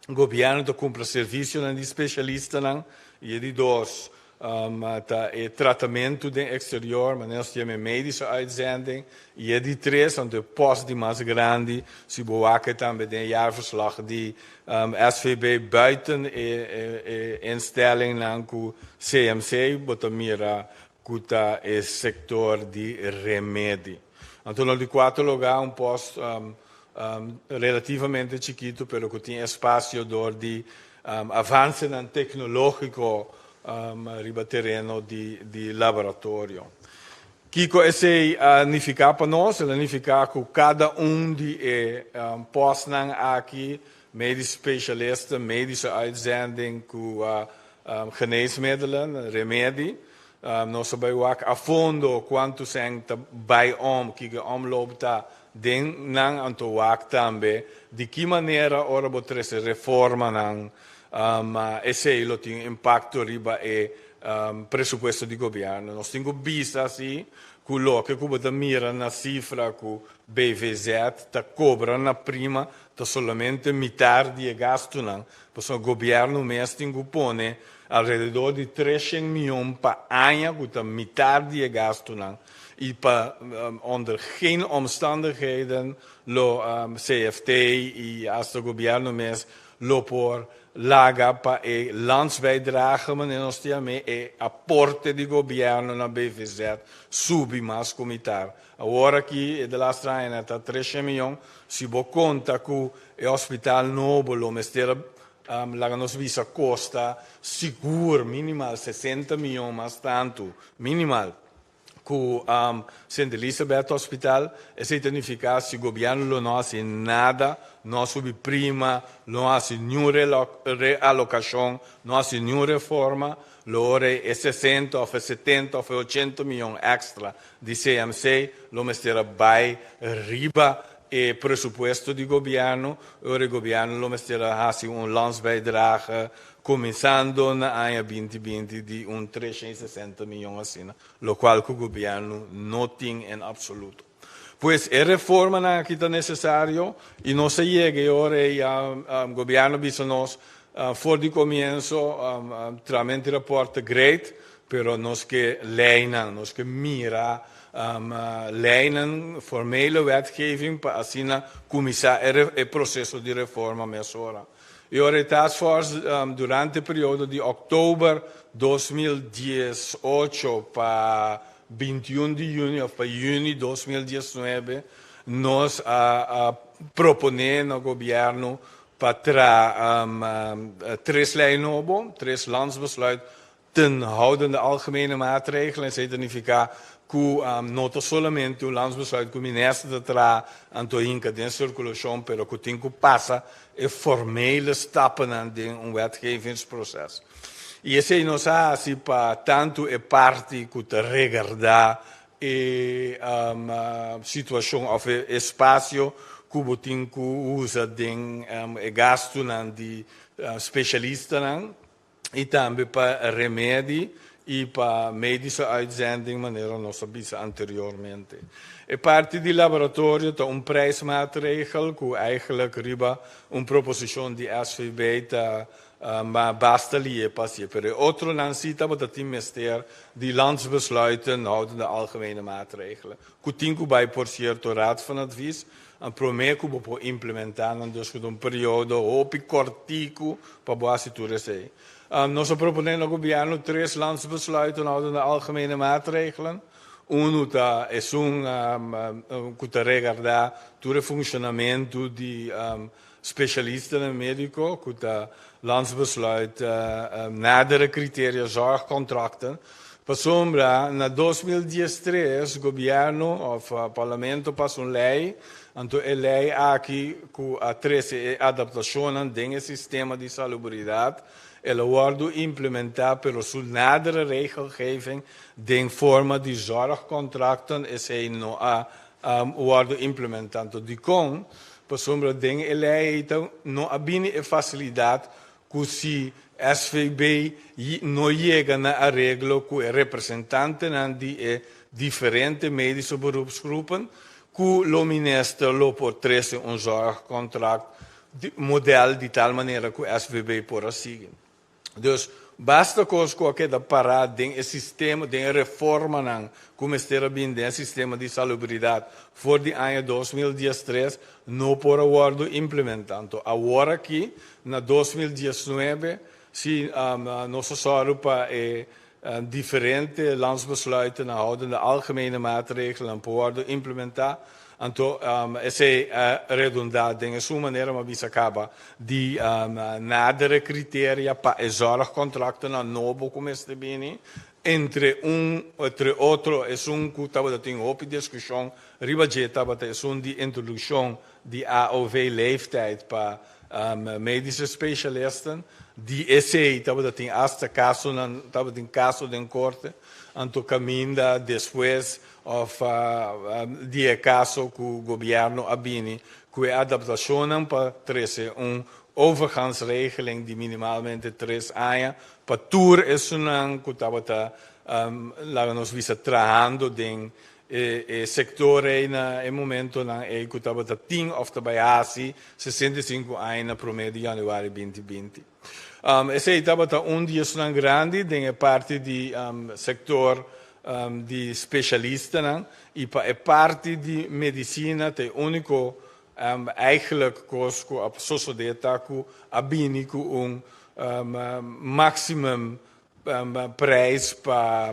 Gobièrnu ta kumpra servisionan di spesialistanan i e di dos ta e tratamentu den eksterior, manera nos ta yama e medische uitzending, i e di tres, anto e pòst di mas grandi, si bo wak e tambe den e jaarverslag di SVB buiten e instellingnan ku CMC, bo ta mira ku ta e sektor di remedi. Anto na di kuater lugá un pòst relativamente chikitu pero ku tin espasio dor di avansenan teknológiko riba tereno di laboratorio. Kiko esei a nifiká pa nos? El a nifiká ku kada un di e pòstnan aki, medisch specialisten, medische uitzending ku geneesmiddelen, remedi, nos a bai wak a fondo kuantu sèn ta bai om, kiko e omloop ta Den nan anto wak tambe di ki manera ora bo trese reformanan esei lo tin impakto riba e presupuesto di gobièrnu. Nos tin ku bisa si ku loke ku bo ta mira na sifra ku BVZ ta kobra na prima ta solamente mitar di e gastunan, pasobra gobièrnu mes tin ku pone alrededor di treshen mion pa aña ku ta mitar di e gastunan. I pa onder geen omstandigheden lo CFT i hasta gobierno mes lo por laga pa e landsbijdrage, manera nos ta yam'é, e aporte di gobierno na BVZ subi mas ku mitar. Awor aki e de laatste añanan ta treshen miyon, si bo konta ku e hospital nobo lo mester laga nos bisa kosta sigur minimal sesenta miyon mas tantu, minimal. Ku Sint Elisabeth Hospital, esei ta nifiká si gobièrnu lo no hasi nada, no a subi prima, no a hasi niun realokashon, no a hasi niun reforma, lo ora e sesenta òf e setenta òf e ochenta mion èkstra di CMC lo mester a bai riba e presupuesto di gobièrnu, e ora e gobièrnu lo mester a hasi un landsbijdrage Kuminsando na aña 2020 di un 360 miyon asina, lokual ku gobièrnu no tin en apsoluto. Pues e reformanan aki ta nesesario i nos a yega e ora ei gobièrnu a bisa nos for di komienso tramente rapòrt ta great, pero nos ke leinan, nos ke mira leinan, formele wetgeving pa asina kuminsá e proseso di reforma mesora. E ora e task force durante e periodo di oktober 2018 pa 21 di juni of pa juni 2019 nos a propone na gobierno pa traha tres ley nobo, tres landsbesluit ten houdende algemene maatregelen. Esei ta nifiká ku no ta solamente un landsbesluit ku minister ta traha anto hinka den sirkulashon, pero ku tin ku pasa e formele stappennan den un wetgevingsproces. I esei nos a hasi pa tantu e parti ku ta regardá e situashon òf e espasio ku bo tin ku usa den e gastunan di spesialistanan i tambe pa remedi i pa medische uitzending manera nos a bisa anteriormente. E parti di laboratorio ta un prijsmaatregel ku eigenlijk riba un proposishon di SVB ta Ma basta lié pa hacié. Pero e otronan sí tabata tin mester di landsbesluiten houdende algemene maatregelen, cu tin cu bay por cierto Raad van Advies, prome cu bo por implementa nan, dus cu ta un periodo hopi cortico pa bo haci tur esey. Nos a propone na gobierno tres landsbesluiten houdende algemene maatregelen. Uno ta esun cu ta regarda tur e funcionamento di Specialistanan medico cu ta Landsbesluit nadere criteria zorgcontracten pasobra na 2013 gobierno of parlamento pasa un ley anto e ley aki cu a trece e adaptacionnan den e sistema di salubridad el a wordo implementa pero su nadere regelgeving den forma di zorgcontracten esey no a wordo implementa. Anto dicon? Pasobra den e lei ei ta no a bini e facilidad cu si SVB no yega na areglo cu e representantenan di e diferente medische beroepsgroepen cu lo minister lo por trece un zorgcontract model di tal manera cu SVB por a sigui. Dus, basta kos ku a keda pará den e sistema, den e reformanan ku mester a bin den e sistema di salubridat for di aña 2013 no por a wòrdu implementá. Anto awor aki, na 2019, si nos a sòru pa e diferente landsbesluiten houdende algemene maatregelennan por wòrdu implementá, anto esei a redundá den esun manera mi a bisa kaba di nadere criteria pa e zorgcontractonan nobo ku mester bini, entre un entre otro esun ku tabata tin hopi diskushon riba dje tabata esun di introdukshon di AOV leeftijd pa medische specialisten, di esei tabata tin asta kasonan, tabatin kaso den korte, anto kaminda despues òf di e kaso ku gobièrnu a bini ku e adaptashonnan pa trese un overgangsregeling di minimalmente tres aña pa tur esunnan ku tabata laga nos bisa trahando den E sektor ei na e momentonan ei ku tabata tin òf ta bai hasi 65 aña na promé di yanüari 2020. Esei tabata un di esunnan grandi den e parti di sektor di spesialistanan i pa e parti di medisina ta e úniko eigenlijk kos ku a sosodé ta ku a bini ku un maximum prijs pa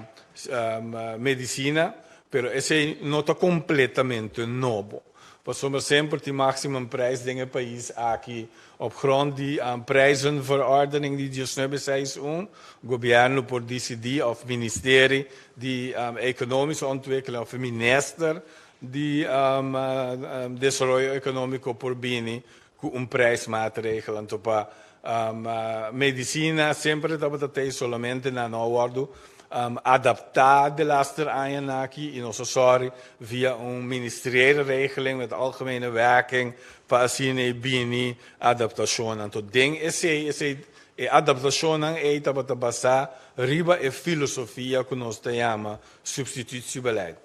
medicina, pero esey no ta completamente nobo, pasobra semper tin maximum prijs den e pais aki op grond di prijzenverordening di 1961, gobierno por dicidi of ministerie di economische ontwikkeling of minister di desaroyo economico por bini cu un prijsmaatregel. Anto pa medicina semper e tabata tey solamente na no a wordo adapta de laster añanan aki y nos a sorry via un ministeriële regeling met algemene werking pa asina e bini adaptacionnan. Anto den esey esey e adaptacionnan ey tabata basa riba e filosofia cu nos ta yama substitutiebeleid.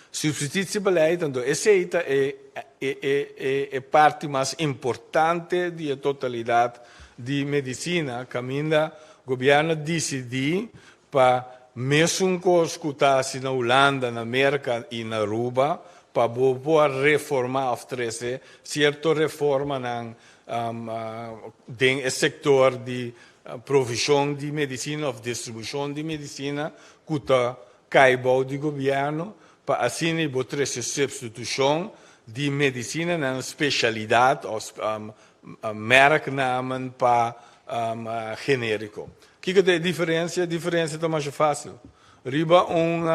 Substitutiebeleid, anto esei ta e e e parti mas importante di e totalidat di medisina kaminda gobièrnu a disidí pa mesun kos ku ta hasi na Hulanda, na Merka i na Aruba pa bo por reformá òf trese sierto reformanan den e sektor di provishon di medisina òf distribushon di medisina ku ta Kai bou di gobièrnu pa asina i bo trese substitushon di medisinanan spesialidat òf merknamen pa genériko. Kiko ta e diferensia? E diferensia ta masha fásil. Riba un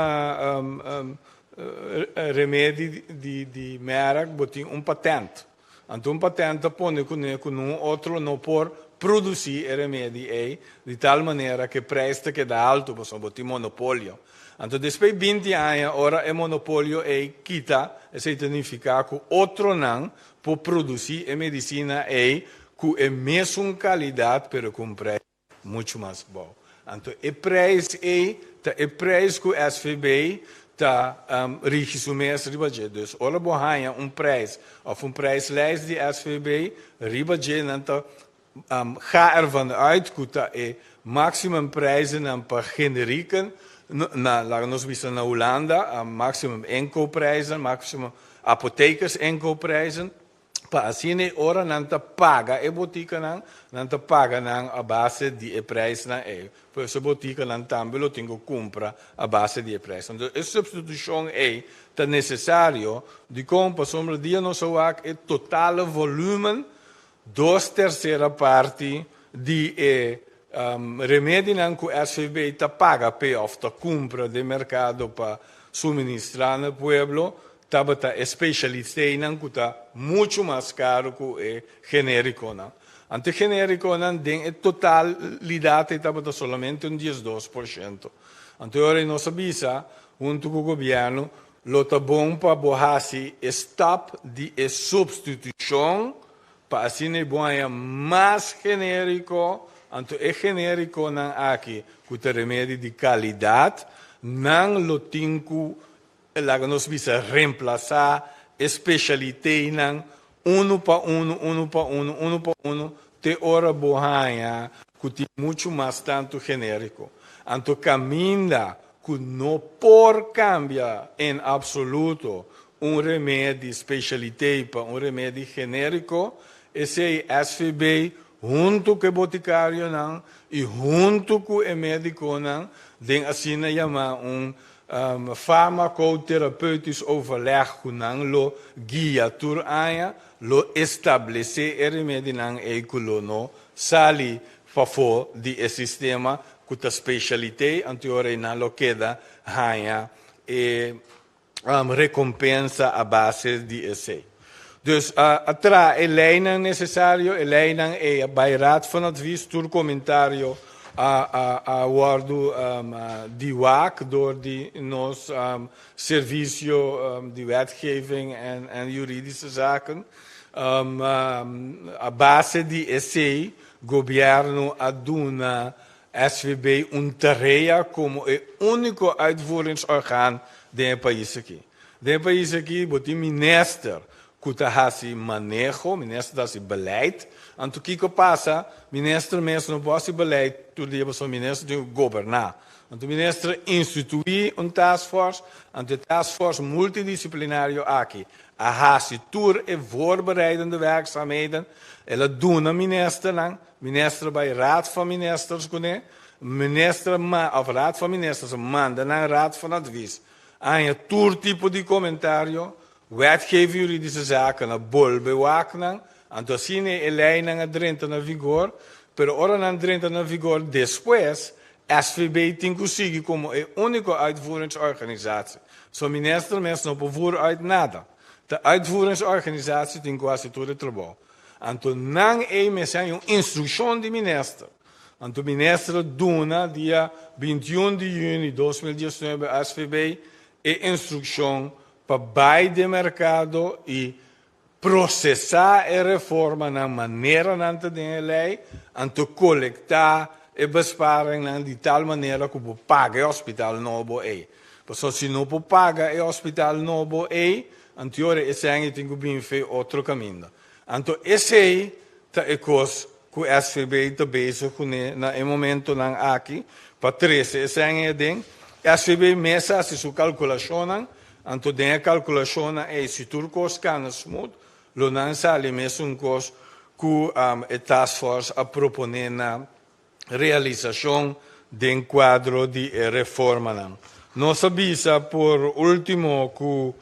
remedi di merk bo tin un patènt. Anto un patènt ta pone kuné ku nun otro no por. produsí e remedi ei di tal manera ku e preis ta keda altu pasobra bo tin monopolio. Anto despues 20 aña ora e monopolio ei kita, esei ta nifiká ku otronan por produsí e medisina ei ku e mesun kalidat pero ku un preis muchu mas abou. Anto e preis ei ta e preis ku SVB ta rigi su mes riba dje. Dus ora bo haña un preis òf un prijslijst di SVB, riba dje nan ta ga ervan uit ku ta e maximum prijzennan pa generieken, na laga nos bisa na Hulanda, maximum inkoopprijzen, maximum apothekers inkoopprijzen. Pa asina e ora nan ta paga e botikanan, nan ta paga nan a base di e prijsnan ei. Pues e botikanan tambe lo tin ku kumpra a base di e prijsnan. Entonces e supstitushon ei ta nesesario. Dikon? Pasobra dia nos a wak e totale volumen, dos tersera parti di e remedinan ku SVB ta paga p'e òf ta kumpra den merkado pa suministrá na pueblo, tabata e specialisteinan ku ta muchu mas karu ku e generikonan. Anto e generikonan den e totalidat ei tabata solamente un 12%. Anto e ora ei nos a bisa huntu ku gobièrnu lo ta bon pa bo hasi e stap di e supstitushon pa asina ei bo haña mas generiko, anto e generikonan aki ku ta remedi di kalidat nan lo tin ku Laga nos bisa remplasá e spesialiteinan unu pa unu, unu pa unu, unu pa unu, te ora bo haña ku tin muchu mas tantu genériko. Anto kaminda ku no por kambia en absoluto un remedi spesialitei pa un remedi genériko, esei SVB huntu ku e botikarionan i huntu ku e médikonan den asina yamá un Farmacotherapeutisch overleg ku nan lo guia tur aña lo establesé e remedinan ei ku lo no sali pafó di e sistema ku ta spesialitei, anto ora ei nan lo keda haña e rekompensa a base di esei. Dus a traha e leinan nesesario, e leinan ei a bai Raad van Advies, tur komentario a a wòrdu di wak dor di nos servisio di wetgeving en juridische zaken. A base di esei gobièrnu a duna SVB un tarea komo e úniko uitvoeringsorgaan den e pais aki. Den e pais aki bo tin minister ku ta hasi maneho, minister ta hasi beleid. Anto kiko pasa? Minister mes no por hasi beleid tur dia pasobra minister tin ku goberná. Anto minister instituí un taskforce, anto e taskforce multidisiplinario aki a hasi tur e voorbereidende werkzaamheden, el a duna ministernan, Minister bai Raad van Ministers kuné, Minister ma of Raad van Ministers manda nan Raad van Advies haña tur tipo di komentario, Wetgeving Juridische Zaken a bolbe wak nan, anto asina e leinan a drenta na vigor, pero ora nan drenta na vigor despues SVB tin ku sigui komo e úniko uitvoeringsorganisatie. So minister mes no por voer uit nada. Ta uitvoeringsorganisatie tin ku hasi tur e trabou. Anto nan ei mester haña un instrukshon di minister. Anto minister a duna dia 21 di yüni 2019 SVB e instrukshon pa bai den merkado i prosesá e reformanan manera nan ta den e lei, anto kolektá e besparingnan di tal manera ku bo paga e hospital nobo ei. Pasobra si no por paga e hospital nobo ei, anto e sèn ei tin ku bin fe otro kaminda. Anto esei ta e kos ku SVB ta bezig kuné na e momentonan aki pa trese e sèn ei aden. SVB mes a hasi su kalkulashonnan, anto den e kalkulashonnan ei si tur kos kana smooth, lo nan sali mesun kos ku e taskforce a proponé na realisashon den kuadro di e reformanan. Nos a bisa por último ku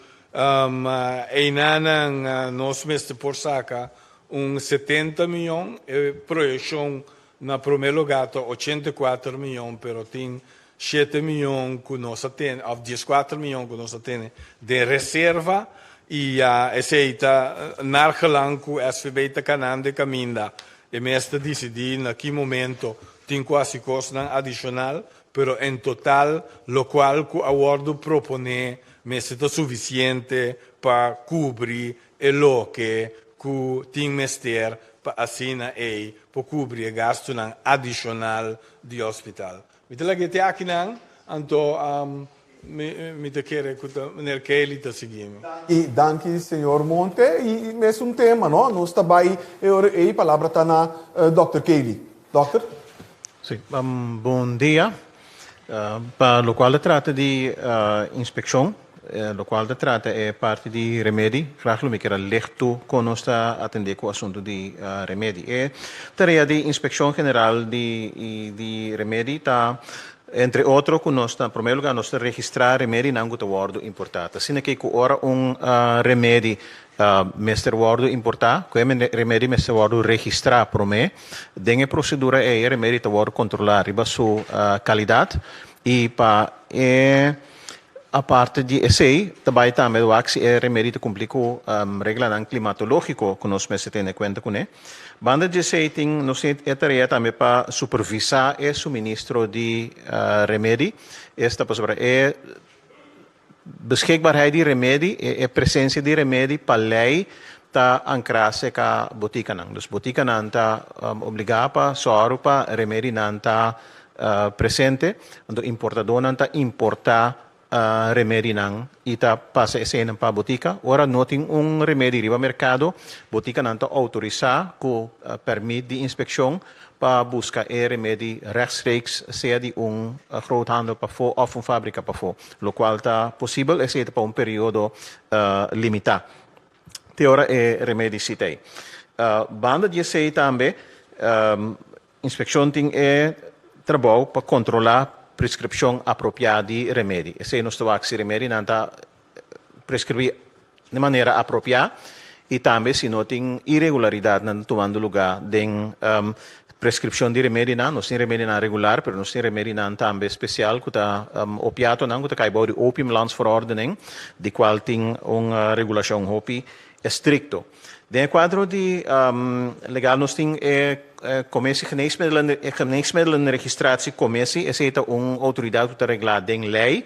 einanan nos mester por saka un 70 mion, e proyekshon na promé lugá ta 84 mion, pero tin 7 mion ku nos a tene, òf 14 mion ku nos a tene den reserva i esei ta naar gelang ku SVB ta kanando e kaminda. E mes ta disidí na ki momento tin ku hasi kosnan adishonal, pero en total lokual ku a wòrdu proponé mester ta sufisiente pa kubri e loke ku tin mester pa asina ei por kubri e gastunan adishonal di hospital. Mi ta laga e te akinan, anto mi ta kere ku ta meneer Kelly ta sigui mi. I danki señor Monte. I mesun tema no, nos ta bai e ora ei palabra ta na Dòkter Kelly. Dòkter. Si, bon dia. Pa lokual ta trata di inspekshon, lokual ta trata e parti di remedi, graag lo mi kier a leg tu kon nos ta atendé ku asuntu di remedi. E tarea di Inspekshon General di di Remedi ta entre otro ku nos ta, na promé lugá nos ta registrá remedinan ku ta wòrdu importá. Ta asina ke ku ora un remedi mester wòrdu importá, ku e remedi mester wòrdu registrá promé. Den e prosedura ei e remedi ta wòrdu kontrolá riba su kalidat i pa e Aparte di esei, ta bai tambe wak si e remedi ta kumpli ku reglanan klimatológiko ku nos mester tene kuenta kuné. Banda di esei tin nos tin e tarea tambe pa supervisá e suministro di remedi, esta pasobra e beschikbaarheid di remedi, e presensia di remedi pa lei ta ankrá serka botikanan. Dus botikanan ta obligá pa sòru pa remedinan ta presente, anto importadónan ta importá remedinan i ta pasa eseinan pa botika. Ora no tin un remedi riba merkado, botikanan ta outorisá ku pèrmit di inspekshon pa buska e remedi rechtstreeks sea di un groothandel pafó òf un fábrika pafó, lokual ta posibel, esei ta pa un periodo limitá. Te ora e remedi si ta ei. Banda di esei tambe Inspekshon tin e trabou pa kontrolá preskripshon apropiá di remedi. Esei nos ta wak si remedinan ta preskribí di manera apropiá i tambe si no tin iregularidatnan tumando lugá den preskripshon di remedinan. Nos tin remedinan regular pero nos tin remedinan tambe spesial ku ta opiatonan ku ta kai bou di Opiumlandsverordening di kual tin un regulashon hopi estrikto. Den e kuadro di legal nos tin e Commissie Geneesmiddelen, e Geneesmiddelenregistratie Commissie, esei ta un outoridat ku ta reglá den lei.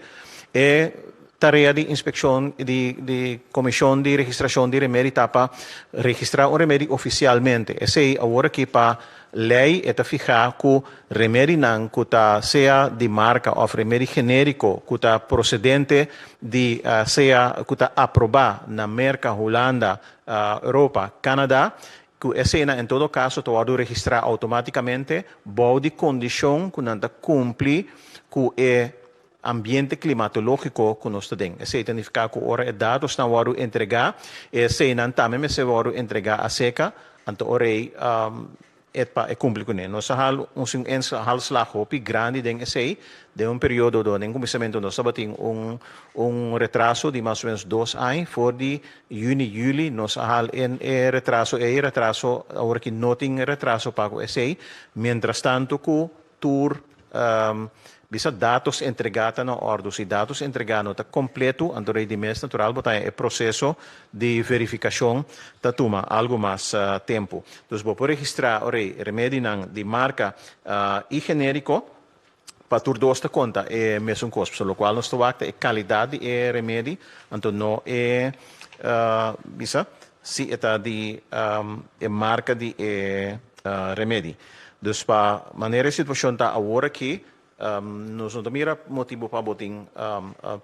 E tarea di inspekshon di di Komishon di Registrashon di Remedi ta pa registrá un remedi ofisialmente. Esei awor aki pa lei e ta fihá ku remedinan ku ta sea di marka òf remedi genériko ku ta prosedente di sea ku ta aprobá na Merka, Hulanda, Europa, Canada, ku eseinan en todo kaso ta wòrdu registrá outomátikamente bou di kondishon ku nan ta kumpli ku e ambiente klimatológiko ku nos ta den. Esei ta nifiká ku ora e datosnan wòrdu entregá, eseinan tambe mester wòrdu entregá aseka, anto ora ei E pa e kumpli kuné. Nos a hal un sin un halslag hopi grandi den esei. Den un periodo do den kuminsamentu nos tabatin un un retraso di mas o menos dos aña. For di yüni, yüli nos a hal en e retraso ei. Retraso awor aki no tin retraso pa ku esei. Mientrastantu ku tur Bisa datos entregá ta na òrdu. Si datos entregá no ta kompletu, anto rei di mes natural bo ta haña e proseso di verifikashon ta tuma algu mas tempu. Dus bo por registrá ora remedinan di marka i genériko pa tur dos ta konta e mesun kos. Pasobra lokual nos ta wak ta e kalidat di e remedi, anto no e bisa si e ta di e marka di e remedi. Dus pa manera e situacion ta awor aki, nos no ta mira motibo pa bo tin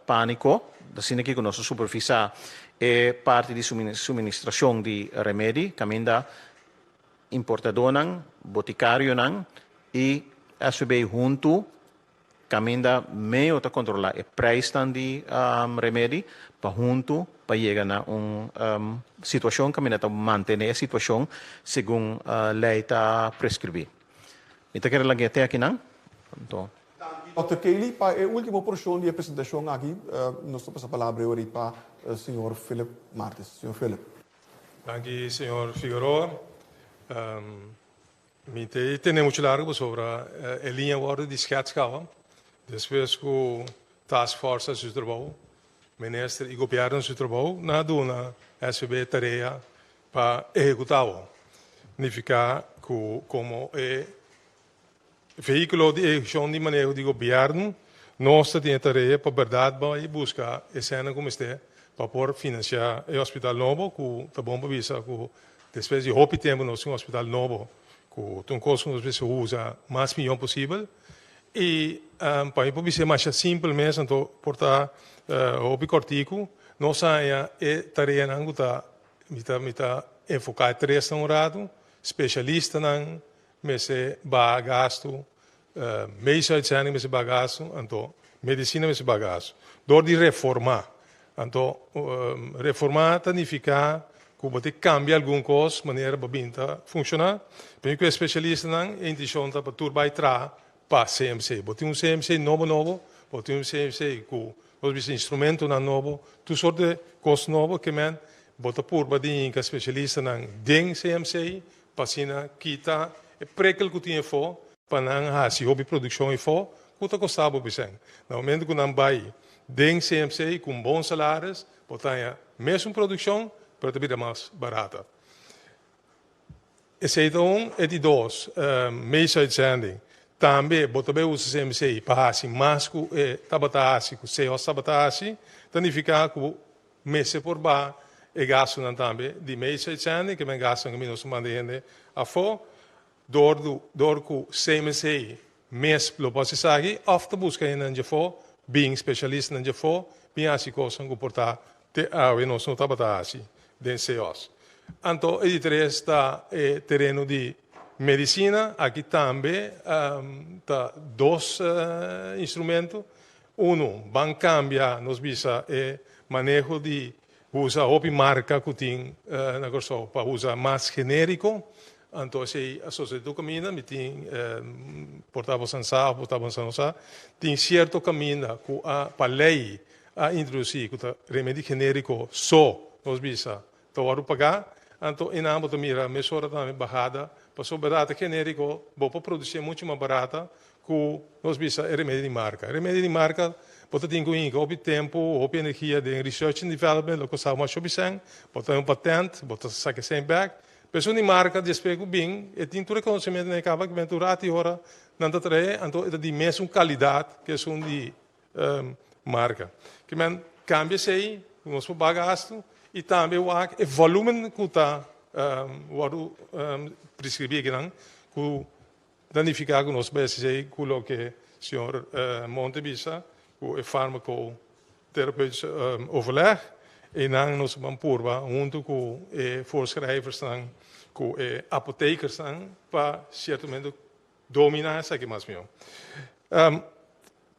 panico. Asina aki cu nos a supervisa e parti di suministracion di remedi, caminda importadornan, boticarionan y SVB hunto Kaminda meo ta kontrolá e preisnan di remedi pa huntu pa yega na un situashon kaminda ta mantené e situashon segun lei ta preskribí. Mi ta kere lag'é te akinan. Anto. Danki Dòkter Kelly. Pa e último porshon di e presentashon aki nos ta pasa palabra e ora ei pa señor Philip Martes. Señor Philip. Danki señor Figueroa. Mi ta tene mucho largo pasobra e liña wordo di schets caba despues cu task force a haci su trabou, minister y gobierno a haci su trabou, nan a duna SVB e tarea pa ehecuta awor. Nifica cu. ku komo e vehíkulo di ehekushon di maneho di gobièrnu, nos ta tin e tarea pa bèrdat bai buska e sènnan ku mester pa por finansiá e hospital nobo, ku ta bon pa bisa ku despues di hopi tempu nos tin un hospital nobo ku ta un kos ku nos mester usa mas mihó posibel. I pa mi por bis'é masha simpel mes, anto por ta hopi kòrtiku, nos haña e tareanan ku ta mi ta mi ta enfoká e tresnan un ratu, spesialistanan mester baha gastu, medische uitzending mester baha gastu, anto medisina mester baha gastu. Dor di reformá. Anto reformá ta nifiká ku bo tin kambia algun kos manera bo bin ta funshoná. Promé ku e spesialistanan e intishon ta pa tur bai traha pa CMC. Bo tin un CMC nobo nobo, bo tin un CMC ku nos bisa instrumentonan nobo, tur sort di kos nobo ke men bo ta purba di hinka spesialistanan den CMC pa asina kita e prekel ku tin efo pa nan hasi hopi produkshon efo ku ta kosta bo bisèn. Na momento ku nan bai den CMC ku un bon salaris bo ta haña mesun produkshon pero ta bira mas barata. Esei ta un. E di dos, meesuitzending. Tambe bo ta bai usa CMC pa hasi mas ku e tabata hasi, ku CEOS tabata hasi, ta nifiká ku mester por baha e gastunan tambe di meesuitzending, ke men gastunan ku mi nos ta manda hende afó, dor du dor ku CMC mes lo por hasi esaki òf ta buska hendenan djafó, bin spesialistanan djafó bin hasi kosnan ku por ta te awe nos no tabata hasi den CEOS. Anto e di tres ta e tereno di medisina, aki tambe ta dos instrumento. Uno, ban kambia nos bisa e maneho di usa hopi marka ku tin na Kòrsou pa usa mas genériko. Anto esei a sosodé tur kaminda, mi tin por ta bosan sa òf por ta bosan no sa, tin sierto kaminda ku a pa lei a introdusí ku ta remedi genériko so nos bisa ta wòrdu pagá, anto einan bo ta mira mesora tambe bahada, pasobra bèrdat e genériko bo por produsí muchu mas barata ku nos bisa e remedi di marka. E remedi di marka bo ta tin ku hinka hopi tempu, hopi energia den research and development, lo kosta masha hopi sèn, bo ta un patent, bo ta saka e sèn bèk. Pero esun di marka despues ku bin e tin tur e konosementu na e kaba ku bin tur ratu i ora nan ta trae, anto e ta di mesun kalidat ku esun di marka. Ke men kambia esei ku nos por baha gastu i tambe wak e volumen ku ta wòrdu preskribí akinan ku ta nifiká ku nos bai hasi ku loke señor Monte bisa ku e farmacotherapeutisch overleg einan nos ban purba huntu ku e voorschrijversnan ku e apotekersnan pa siertamente dominá esaki mas mihó.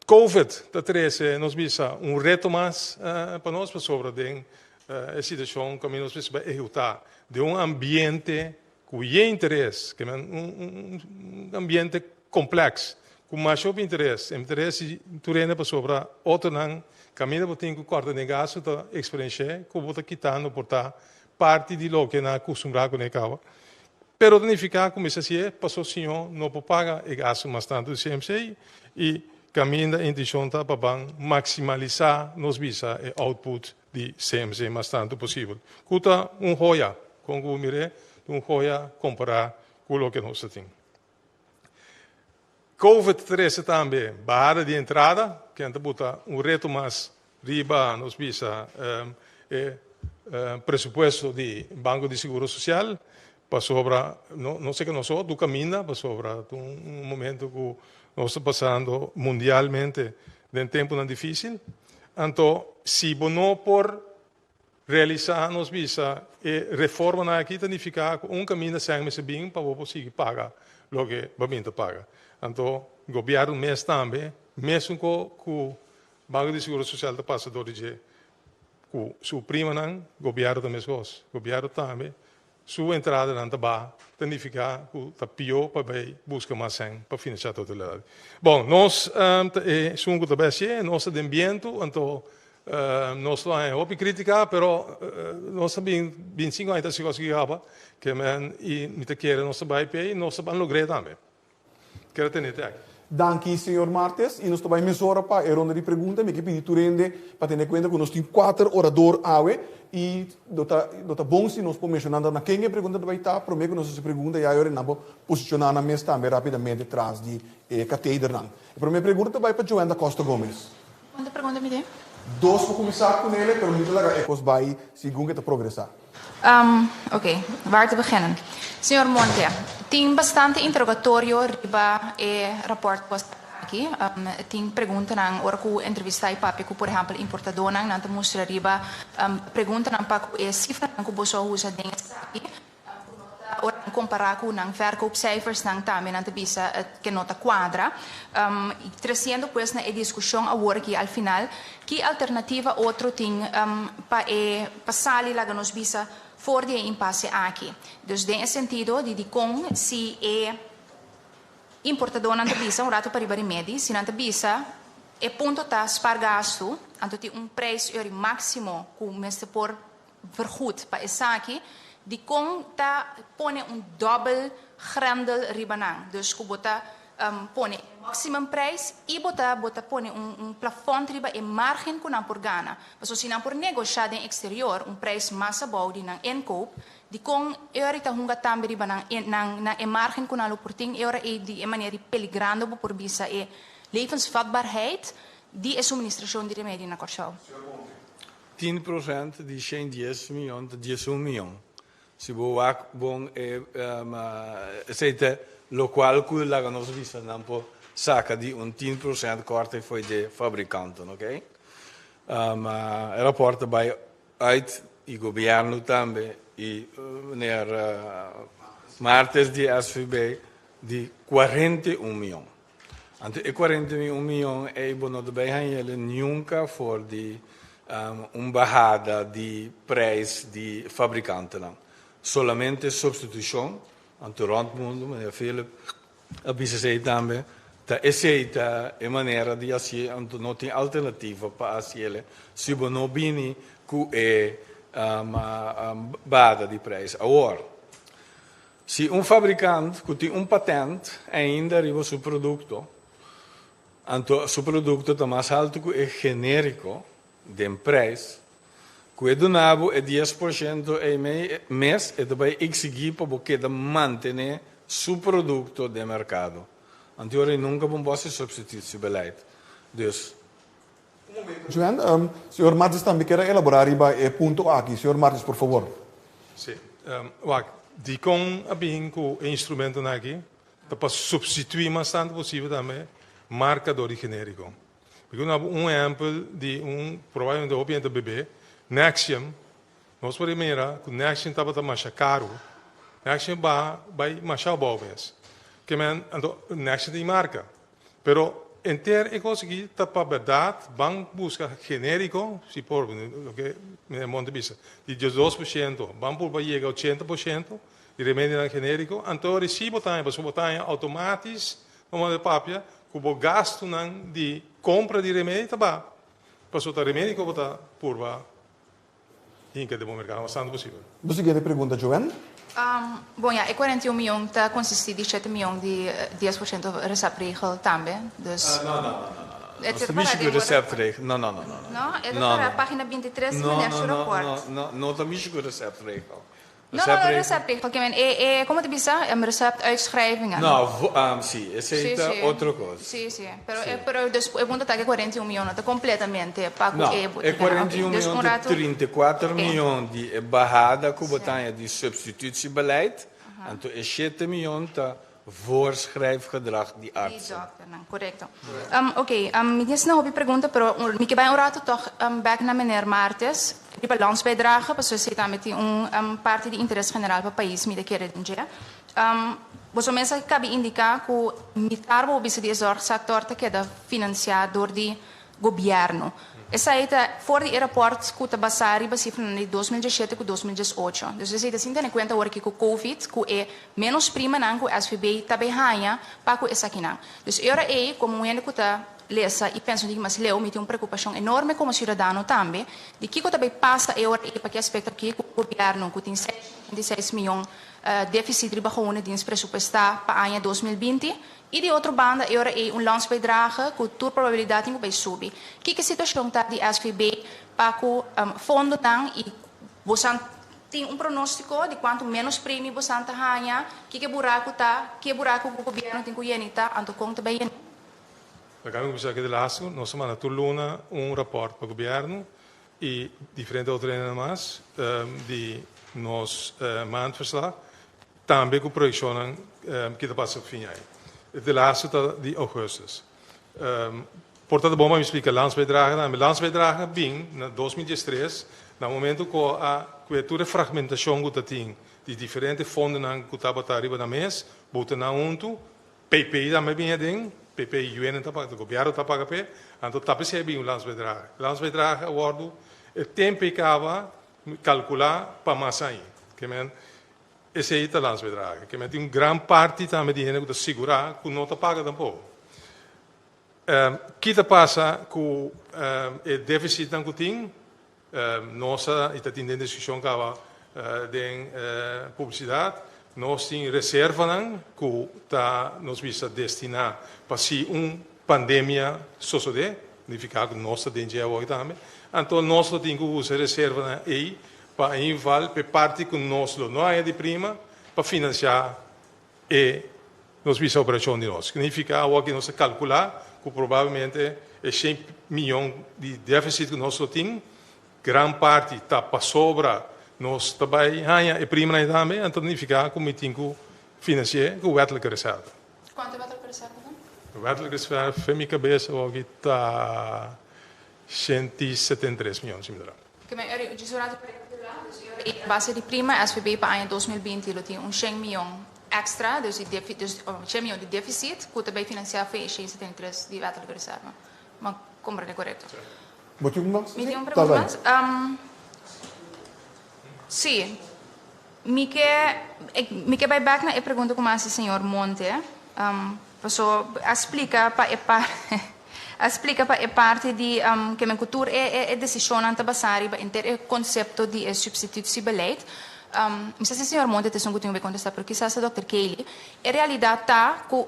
Covid ta trese nos bisa un reto mas pa nos pasobra den e situashon ku nos mester bai ehekutá den un ambiente ku ye interes, ke men un ambiente kompleks ku masha hopi interes, interes di tur hende pasobra otronan kaminda bo tin ku kòrta den gastu ta eksperensh'é ku bo ta kitando por ta parti di loke nan a kustumbrá kuné kaba. Pero ta nifiká ku mester hasié paso siñó no por paga e gastu mas tantu di CMC i kaminda e intishon ta pa ban maksimalisá nos bisa e output di CMC mas tantu posibel, ku ta un hoya, kon ku bo mir'é, ta un hoya kompará ku loke nos ta tin. Covid ta trese tambe bahada di entrada, ken ta buta un reto mas riba nos bisa e presupuesto di Banco di Seguro Social, pasobra no seke nos so, tur caminda, pasobra ta un momento cu nos ta pasando mundialmente den temponan dificil. Anto si bo no por Realisá nos bisa e reformanan aki ta nifiká ku un kaminda sèn mester bin pa bo por sigui paga loke bo bin ta paga. Anto gobièrnu mes tambe, mesun ku ku Banko di Seguro Sosial ta pasa dor di dje ku su primanan, gobièrnu ta meskos. Gobièrnu tambe su entradanan ta baha, ta nifiká ku ta pió pa bai buska mas sèn pa finansiá totalidat. Bon, nos ta esun ku ta bai hasié, nos ta den bientu, anto nos lo haña hopi krítika, pero nos ta bin 25 aña ta hasi kos aki kaba, ke men i mi ta kere nos ta bai p'ei, nos ta ban logr'é tambe. Kere tene te aki. Danki señor Martes y nos ta bay mesora pa e ronda di pregunta. Mi ke pidi tur hende pa tene cuenta cu nos tin cuater orador awe y lo ta lo ta bon si nos por menciona na ken e pregunta ta bay ta prome cu nos haci pregunta ya e ora nan por posiciona nan mes tambe rapidamente tras di e katedernan. E prome pregunta ta bay pa Joanne da Costa Gomez. Cuanto pregunta mi tin? Dos por cuminsa cunele pero mi ta laga e cos bay segun cu e ta progresa. Oké, waar te beginnen? Señor Monte, tin bastante interrogatorio riba e rapport ku a saka aki. Tin preguntanan ora ku entrevistá i papia ku por ehèmpel importadónan, nan ta mustra riba preguntanan pa ku e sifranan ku boso a usa den esaki, ku no ta ora nan kompará ku nan verkoopcijfersnan tambe nan ta bisa ke no ta kuadra. Tresiendo pues na e diskushon awor aki al final, ki alternativa otro tin pa e pa sali laga nos bisa for di e impase aki. Dus den e sentido di dikon si e importadónan ta bisa un rato pariba remedi, si nan ta bisa e punto ta spar gastu, anto tin un prijs ori máksimo ku mester por vergoed pa esaki, dikon ta pone un dòbel grendel riba nan? Dus ku bo ta pone e maximum prijs i bo ta bo ta pone un un plafond riba e margen ku nan por gana. Pasobra si nan por negoshá den eksterior un prijs mas abou di nan inkoop, dikon e ora ei ta hunga tambe riba nan nan nan e margen ku nan lo por tin e ora ei di e manera di peligrando bo por bisa e levensvatbaarheid di e suministrashon di remedi na Kòrsou. 10% di 110 mion ta 11 mion. Si bo wak bon e esei ta lokual ku laga nos bisa nan por saka di un 10% korte fo'i dje fabrikanten, oke. E rapòrt ta bai uit i gobièrnu tambe i meneer Martes di SVB di 41 mion. Anto e 41 mion ei bo no ta bai hañ'el nunka for di un bahada di prijs di fabrikantenan. Solamente substitushon, anto rònt mundu, meneer Philip a bisa esei tambe, ta esei ta e manera di hasié, anto no tin alternativa pa hasiel si bo no bini ku e bahada di prijs. Awor, Si un fabrikant ku tin un patent ainda riba su produkto, anto su produkto ta mas haltu ku e genériko den preis, ku e duna bo e 10% ei mes, e ta bai eksigí pa bo keda mantené su produkto den merkado. Anto ora ei nunka bo por hasi substitutiebeleid. Dus. Un momento, Joan. Señor Martis tambe kier a elabora riba e punto aki. Señor Martis, por favor. Sí. Wak, dikon a bin ku e instrumentonan aki? Ta pa supstituí mas tantu posibel tambe marka dor di genériko. Mi ke duna bo un ehèmpel di un, probablemente hopi hende ta bebé, Nexium. Nos por mira ku Nexium tabata masha karu. Nexium baha bai masha abou mes. Ke men, anto Nexium tin marka. Pero enter e kos aki ta pa bèrdat ban buska genériko, si por, loke meneer Monte bisa, di 12%, ban purba yega 80% di remedionan genériko, anto resibo ta haña, pasobra bo ta haña outomatis, no manda papia, ku bo gastunan di kompra di remedi ta baha, pasobra ta remedi ku bo ta purba Hinka den bo merkado mas tantu posibel. Bo siguiente pregunta, Joanne. Bon ya, e 41 mion ta konsistí di shete mion di 10% receptregel tambe, dus. No, no, no, no, no, no. Nos ta mishi ku receptregel. No, no, no, no, no. No, e ta para página 23 di meneer su raport. No, no, no, no ta mishi ku receptregel. No, no, no receptregel, ke men e, e, komo ta bisa, receptuitschrijvingen. No, si, esei ta otro kos. Si, si, pero e, pero dus e punto ta ku e 41 mion no ta kompletamente pa ku e No, e 41 mion ta 34 mion di e bahada ku bo ta haña di substitutiebeleid, anto e shete mion ta voorschrijfgedrag di artsen. Di dokternan, korekto. Oké, mi tin asina hopi pregunta, pero mi ke bai un rato tòg bèk na meneer Martes riba landsbijdrage, pasobra esei tambe tin un parti di interes general pa pais mi ta kere den dje. Boso mes a kabi indiká ku mitar bo bisa di e zorgsector ta keda finansiá dor di Gobierno. Esai ta for di e raport cu ta basa riba cifranan di 2017 cu 2018. Dus esei ta sin tene cuenta awor aki cu Covid, cu e menos primanan cu SVB ta bay haña pa cu esakinan. Dus e ora ey, como un hende cu ta lesa y pensa un tiki mas leu, mi tin un preocupacion enorme como ciudadano tambe, di kico ta bay pasa e ora ey pa ki aspecto aki cu Gobierno cu tin 686 miyon. déficit riba gewone dienst presupuestá pa aña 2020 i di otro banda e ora ei un landsbijdrage ku tur probabilidat tin ku bai subi. Kiko e situashon ta di SVB pa ku fondonan i bosan tin un pronóstiko di kuantu ménos premi bosan ta haña? Kiko e buraku ta? Ke buraku ku gobièrnu tin ku yeni ta? Anto kon ta bai yeni? Laga mi kuminsá ku e lastu. Nos a manda tur luna un rapòrt pa gobièrnu i diferente otro hendenan mas di nos maandverslag, tambe ku proyekshonnan ki ta pasa fin aña. E de lastu ta di ougùstus. Por ta ta bon pa mi splika landsbijdrage tambe. Landsbijdrage a bin na 2013 na momento ku a kue tur e fragmentashon ku ta tin di diferente fondonan ku tabata riba nan mes, buta nan huntu. PP tambe bin aden, PP UN ta paga, gobièrnu ta paga p'e, anto ta p'esei a bin un landsbijdrage. Landsbijdrage a wòrdu e tempu ei kaba kalkulá pa mas aña. Ke men esei ta landsbijdrage. Ke men tin un gran parti tambe di hende ku ta sigurá ku no ta paga tampoko. Ki ta pasa ku e défisitnan ku tin? Nos a i ta tin den diskushon kaba den publisidat. Nos tin reservanan ku ta nos bisa destiná pa si un pandemia sosodé, nifiká ku nos ta den dje awor tambe, anto nos lo tin ku usa e reservanan ei pa inval pa e parti ku nos lo no haña di prima pa finansiá e nos bisa operashon di nos. Significa awor ki nos a calcula cu probablemente e shen miyon di deficit cu nos lo tin, gran parti ta pasobra nos ta bay haña e primanan ei tambe, anto nifica cu mi tin cu financi'e cu wettelijke reserve. Cuanto e wettelijke reserve ta? E wettelijke reserve fe mi cabes awor ki ta 173 miyon, si mi ta ra. Base di prima SVB pa aña 2020 lo tin un shen miyon extra, dus di defi, dus shen miyon di deficit ku ta bay finansiá for e 173 di wettelijke reserve. Mi a komprende korekto? Bo tin un mas? Mi tin un pregunta mas. Sí. Mi ke, mi ke bay bek na e pregunta ku mi a hasi señor Monte. Paso a splika pa e par a splika pa e parti di ke men ku tur e e desishonnan ta basá riba henter e konsepto di e substitutiebeleid. Mi sa si señor Monte ta esun ku tin ku bay kontestá pero kisas ta dòkter Kaylee. E realidat ta ku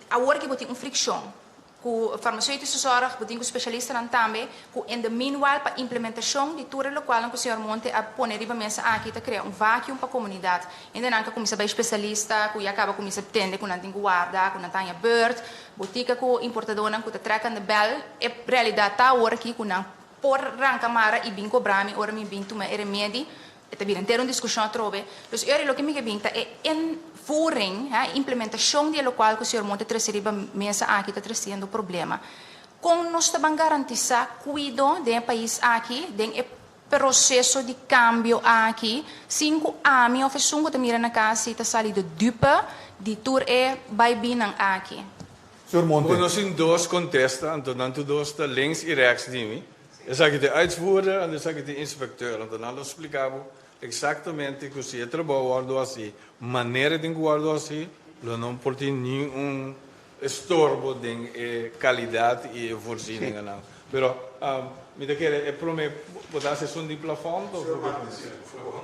awor ki bo tin un frikshon Ku farmaceutische zorg, bo tin ku specialistanan tambe, ku in the meanwhile pa implementacion di tur e locualnan ku señor Monte a pone riba mesa aki ta crea un vacuum pa comunidad. Hendenan ka cuminsa bay specialista, ku ya caba cuminsa tende ku nan tin ku warda, ku nan ta haña beurt, botica ku importadornan ku ta trek aan de bel. E realidad ta awor aki ku nan por ranca mara y bin cobra mi ora mi bin tuma e remedi. E ta bira henter un diskushon atrobe. Dus eri loke mi ke bin ta e invoering, he, implementashon di e lokual ku señor Monte trese riba mesa aki ta tresiendo problema. Kon nos ta ban garantisá kuido den e pais aki, den e proseso di kambio aki, sin ku ami òf esun ku ta mira na kas si ta sali de dupe di tur e bai-binnan aki? Señor Monte. Bo no sin dos kontesta, anto nan tur dos ta links i rèks di mi. Esaki ta e uitvoerder en esaki ta e inspecteur. Anto nan lo splica bo exactamente cu si e trabou wordo haci manera e tin cu wordo haci, lo no por tin ningun estorbo den e calidad y e voorzieningennan. Pero mi ta kere e prome bo ta haci esun di plafond of bo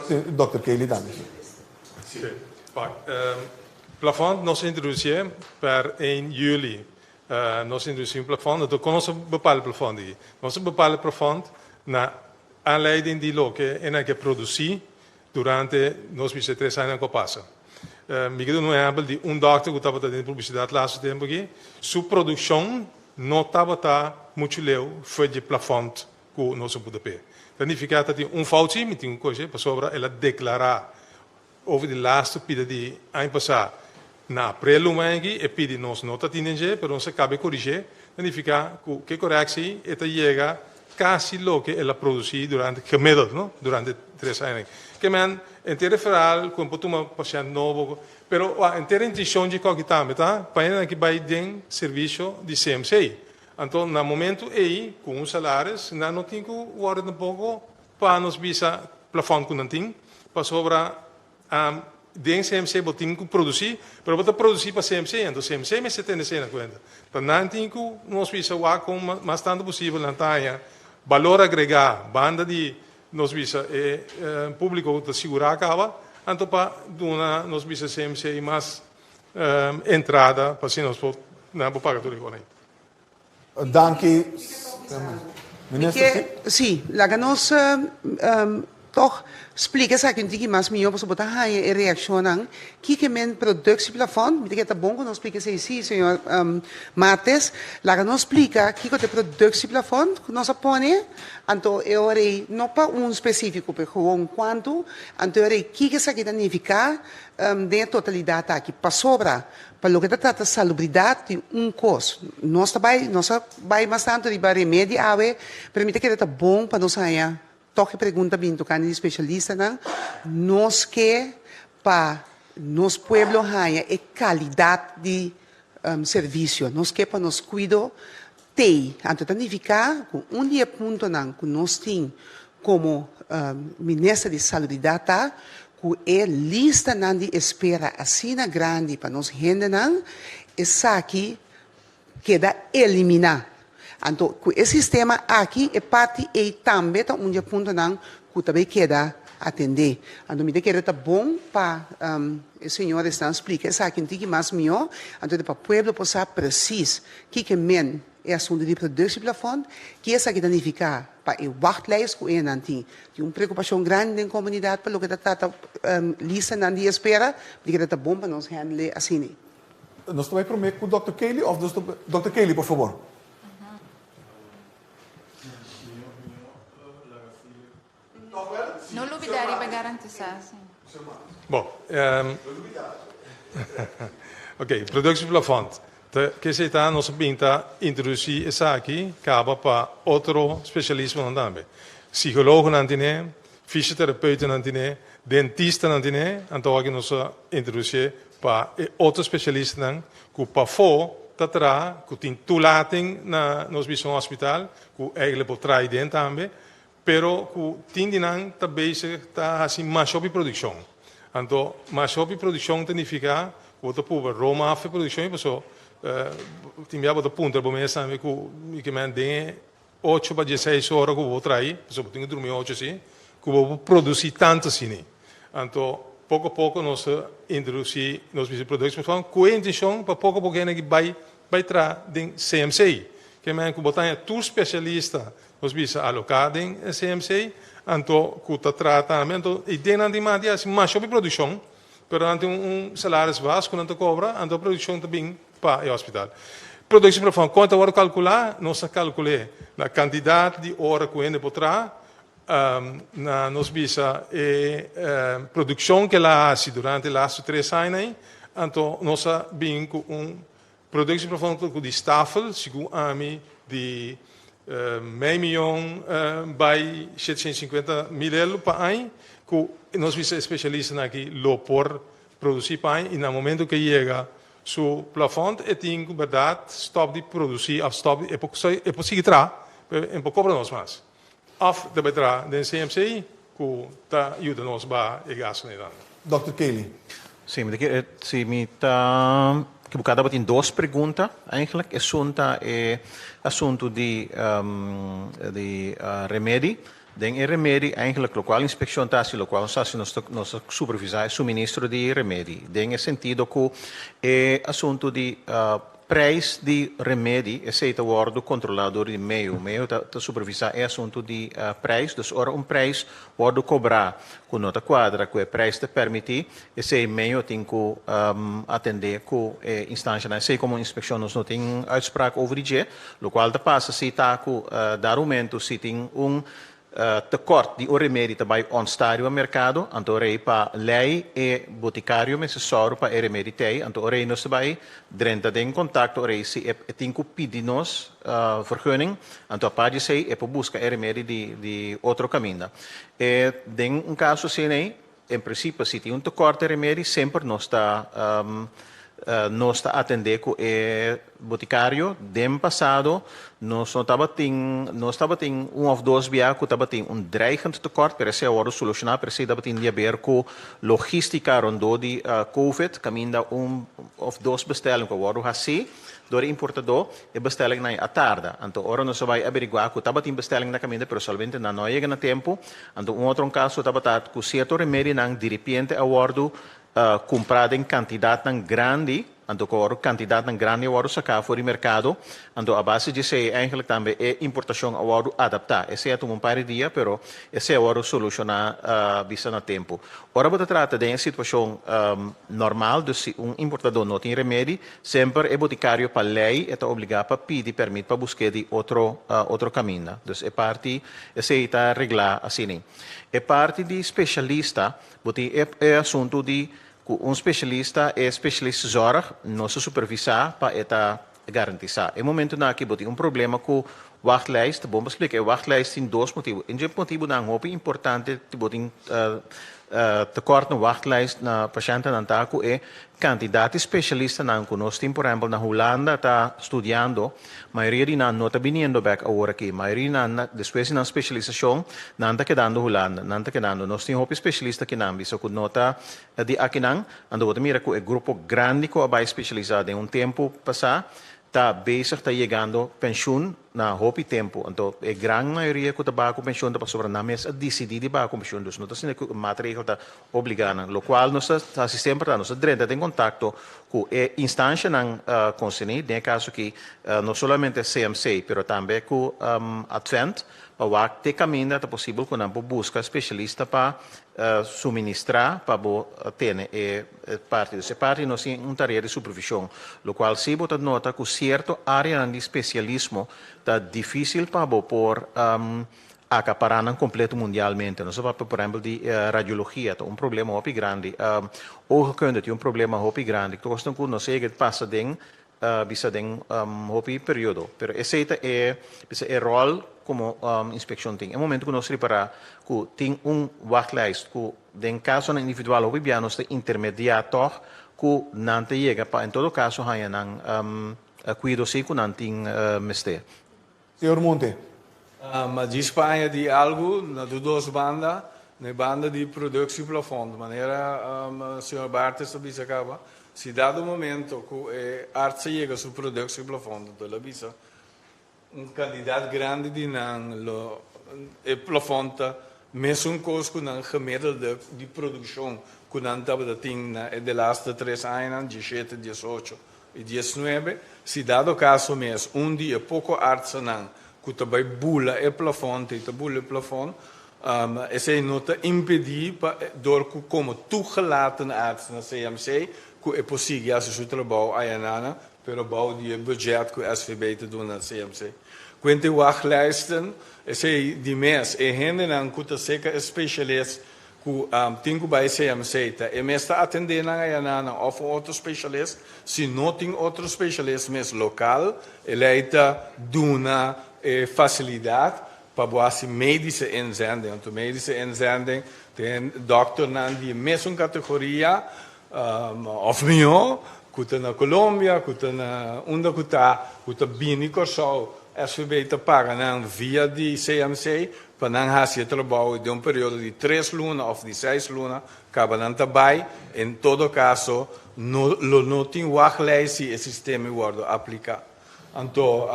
Si, Dòkter Kelly tambe, si. Si. Plafond nos a introducié per 1 juli. Nos introducí un plafond, anto kon nos a bepal e plafond aki? Nos a bepal e plafond na aanleiding di loke e nan ke producí durante nos bisa e tres añanan ku a pasa. Mi ke duna un ehèmpel di un dòkter ku tabata den publisidat laatste tempu aki, su produkshon no tabata muchu leu for dje plafond ku nos a buta p'e. Ta nifiká ta tin un fout sí, mi tin ku kohe pasobra el a deklará Over di lastu pida di aña pasá na aprel luma aki e pidi nos no ta tin den dje pero nos a kaba e korigé, ta nifiká ku ke koreksi e ta yega kasi loke el a produsí durante gemiddeld no durante tres aña aki. Ke men henter e verhaal ku por tuma pashènt nobo pero wak henter e intenshon dje koki tambe ta pa hendenan ki bai den servisio di CMC. Anto na momentu ei ku un salaris nan no tin ku wòrdu tampoko Pa nos bisa plafond ku nan tin, pasobra den CMC bo tin ku produsí, pero bo ta produsí pa CMC, anto CMC mester tene esei na kuenta. Ta nan tin ku nos bisa wak kon mas tantu posibel nan ta haña balor agregá banda di nos bisa e públiko ku ta sigurá kaba, anto pa duna nos bisa CMC mas entrada pa asina nos por nan por paga tur e kos ei. Danki, Minister. Mi ke, sí, laga nos tòg splika esaki un tiki mas mihó pasobra bo ta haña e reakshonnan. Kiko men productieplafond? Mi ta kere ta bon ku nos splika esei sí, señor Martes. Laga nos splika kiko ta e productieplafond ku nos a pone, anto e ora ei no pa un spesífiko pero gewoon kuantu, anto e ora ei kiko esaki ta nifiká den e totalidat aki. Pasobra Pa loke ta trata salubridat tin un kos, nos ta bai, nos a bai mas tantu riba remedi awe, pero mi ta kere ta bon pa nos haña tòg e pregunta bin tokante di spesialistanan, nos ke pa nos pueblo haña e kalidat di servisio, nos ke pa nos kuido t'ei. Anto ta nifiká ku un di e puntonan ku nos tin komo Minister di Salubridat ta ku e listanan di espera asina grandi pa nos hendenan, esaki keda eliminá. Anto ku e sistema aki e parti ei tambe ta un di e puntonan ku ta bay keda atendé. Anto mi ta kere ta bon pa e señoresnan splika esaki un tiki mas mihó, anto pa pueblo por sa presis kiko men e asuntu di productieplafond, ki esaki ta nifiká pa e wachtlijst ku enan tin. Tin un preokupashon grandi den komunidat pa loke ta trata listanan di espera, di keda ta bon pa nos handle asina. Nos ta bai promé ku Dòkter Kelly òf nos ta Dòkter Kelly, por fabor. No lubidá riba garantisá, sí. Bon, ok, productieplafond. Ta kesey ta nos a bin ta introduci esaki caba pa otro specialismonan tambe. Psicologonan tine, fysioterapeutenan tine, dentistanan tine, anto aki nos a introducié pa e otro specialistanan cu pafó ta traha, cu tin toelating na nos Bison Hospital, cu eigenlijk por traha den tambe, Pero ku tin di nan ta bezig ta hasi mas hopi produkshon. Anto mas hopi produkshon ta nifiká ku bo ta purba roma af e produkshon i paso tin bia bo ta puntra bo mes tambe ku mi ke men den e ocho pa dieseis ora ku bo trahi, paso bo tin ku drumi ocho si, ku bo por produsí tantu asina. Anto poko poko nos ta introdusí nos bisa produkshon ku e intenshon pa poko poko hende aki bai bai traha den CMC. Ke men ku bo ta haña tur spesialista Nos bisa aloká den e CMC, anto ku ta traha tambe, anto e ideanan tin mas di hasi masha hopi produkshon, pero nan tin un salaris bas ku nan ta kobra, anto e produkshon ta bin pa e hospital. Produkshon plafòn, kon ta wòrdu kalkulá? Nos ta kalkul'é na kantidat di ora ku hende por traha, na nos bisa e produkshon ku el a hasi durante e lastu tres aña ei, anto nos a bin ku un Productie plafond ku di stafel, segun ami, di mei miyon bai 750 mil euro pa aña, ku nos bisa e spesialistanan aki lo por produsí pa aña i na momento ku e yega su plafond e tin ku bèrdat stòp di produsí òf stòp di e por e por sigui traha pero e por kobra nos mas òf ta bai traha den CMC ku ta yuda nos baha e gastunan. Dòkter Kelly. Sí, mi ta kere, si mi ta ekiboká tabatin dos pregunta eigenlijk. Esun ta e asuntu di di remedi. Den e remedi eigenlijk lokual inspekshon ta hasi, lokual nos ta hasi nos ta nos ta supervisá e suministro di remedi. Den e sentido ku e asuntu di Prijs di remedi, esei ta wòrdu kontrolá dor di meo. Meo ta ta supervisá e asuntu di prijs. Dus ora un prijs wòrdu kobrá ku no ta kuadra ku e prijs ta permití, esei meo tin ku atendé ku e instanshanan. Esei komo inspekshon nos no tin uitspraak over di dje. Lokual ta pasa si ta ku dar momento si tin un Tekort di un remedi ta bai onsta riba merkado, anto rei pa lei e botikario mester sòru pa e remedi t'ei, anto rei nos ta bai drenta den kontakto rei si e tin ku pidi nos vergunning, anto apart di esei e por buska e remedi di di otro kaminda. E den un kaso asina ei, en prinsipio si tin un tekort di remedi semper nos ta. Nos ta atendé ku e botikario. Den pasado nos no tabatin, nos tabatin un òf dos bia ku tabatin un dreigend tekort, pero esei a wòrdu solushoná, pero esei tabatin di haber ku logístika rondó di covid, kaminda un òf dos bestelling ku a wòrdu hasí dor e importadó, e bestellingnan a tarda. Anto ora nos a bai averiguá ku tabatin bestelling na kaminda, pero solamente nan no a yega na tempu. Anto un otro kaso tabata ku sierto remedinan diripiente a wòrdu Kumprá den kantidatnan grandi, anto ku ora kantidatnan grandi a wòrdu saká for di merkado, anto a base di esei eigenlijk tambe e importashon a wòrdu adaptá. Esei a tuma un par di dia, pero esei a wòrdu solushoná bisa na tempu. Ora bo ta trata den e situashon normal, dus si un importadó no tin remedi, semper e botikario pa lei e ta obligá pa pidi pèrmit pa busk'é di otro otro kaminda. Dus e parti esei ta reglá asina. E parti di speshalista Bo tin e e asuntu di ku un spesialista e specialistzorg no sa supervisá pa e ta garantisá. E momentunan aki bo tin un problema ku wachtlijst. Bon pa splika, e wachtlijst tin dos motibu. Un dje motibunan hopi importante di bo tin tekort na wachtlijst na pashentenan ta ku e kantidat di spesialistanan ku nos tin por ehèmpel na Hulanda ta studiando Mayoria di nan no ta biniendo bek awor aki. Mayoria di nan, despues di nan specialisacion, nan ta kedando Hulanda. Nan ta kedando. Nos tin hopi specialista akinan, bisa cu no ta di akinan. Anto bo ta mira cu e grupo grandi cu a bay specialisa den un tempo pasa, ta bezig ta yegando pensioen na hopi tempo. Anto e gran mayoria cu ta baha cu pensioen ta pasobra nan mes a dicidi di baha cu pensioen. Dus no ta asina cu e maatregel ta Obligá nan. Lokual nos ta hasi semper ta nos ta drenta den kontakto ku e instanshanan konserní, den e kaso aki no solamente CMC pero tambe ku Advent, pa wak te kaminda ta posibel ku nan por buska spesialista pa suministrá pa bo tene e parti. Dus e parti nos tin un tarea di supervishon, lokual si bo ta nota ku sierto áreanan di spesialismo ta difísil pa bo por Acapará nan completo mundialmente. Nos a papia por ehempel di radiologia, ta un problema hopi grandi. Oogkunde tin un problema hopi grandi. Tur cosnan cu nos a yega di pasa den bisa den hopi periodo. Pero esey ta e bisa e rol como inspeccion tin. E momento cu nos ripara cu tin un wachtlijst cu den casonan individual hopi bia nos ta intermedia tog cu nan ta yega pa en todo caso haya nan cuido si cu nan tin mester. Señor Monte. Ma djis pa añadí algu na tur dos banda, na e banda di productieplafond, manera señor Bartes a bisa caba, si dado momento cu e arts a yega su productieplafond, anto el a bisa un cantidad grandi di nan lo e plafond ta mesun cos cu nan gemiddelde di produccion cu nan tabata tin na e delaste tres añanan, diesshete, diesocho. I diesnuebe, si dado kaso mes un di e poko artsanan ku ta bai bula e plafòn ta i ta bula e plafòn, esei no ta impedí pa dor ku komo toegelaten arts na CMC ku e por sigui hasi su trabou ayanana, pero bou di e budget ku SVB ta duna CMC. Kuente wachtlijsten, esei di mes e hendenan ku ta seka e specialist Ku tin ku bai CMC ta e mes ta atendé nan ayananan òf un otro speshalist. Si no tin otro speshalist mes lokal, e lei ta duna e fasilidat pa bo hasi medische inzending. Anto medische inzending ta e dòkternan di e mesun kategoria òf mihó ku ta na Colombia, ku ta na unda ku ta, ku ta bini Kòrsou. SVB ta paga nan via di CMC Pa nan hasi e trabou den un periodo di tres luna of di seis luna, kaba nan ta bai, en todo kaso no lo no tin wachtlijst si e sistema wordo aplika. Anto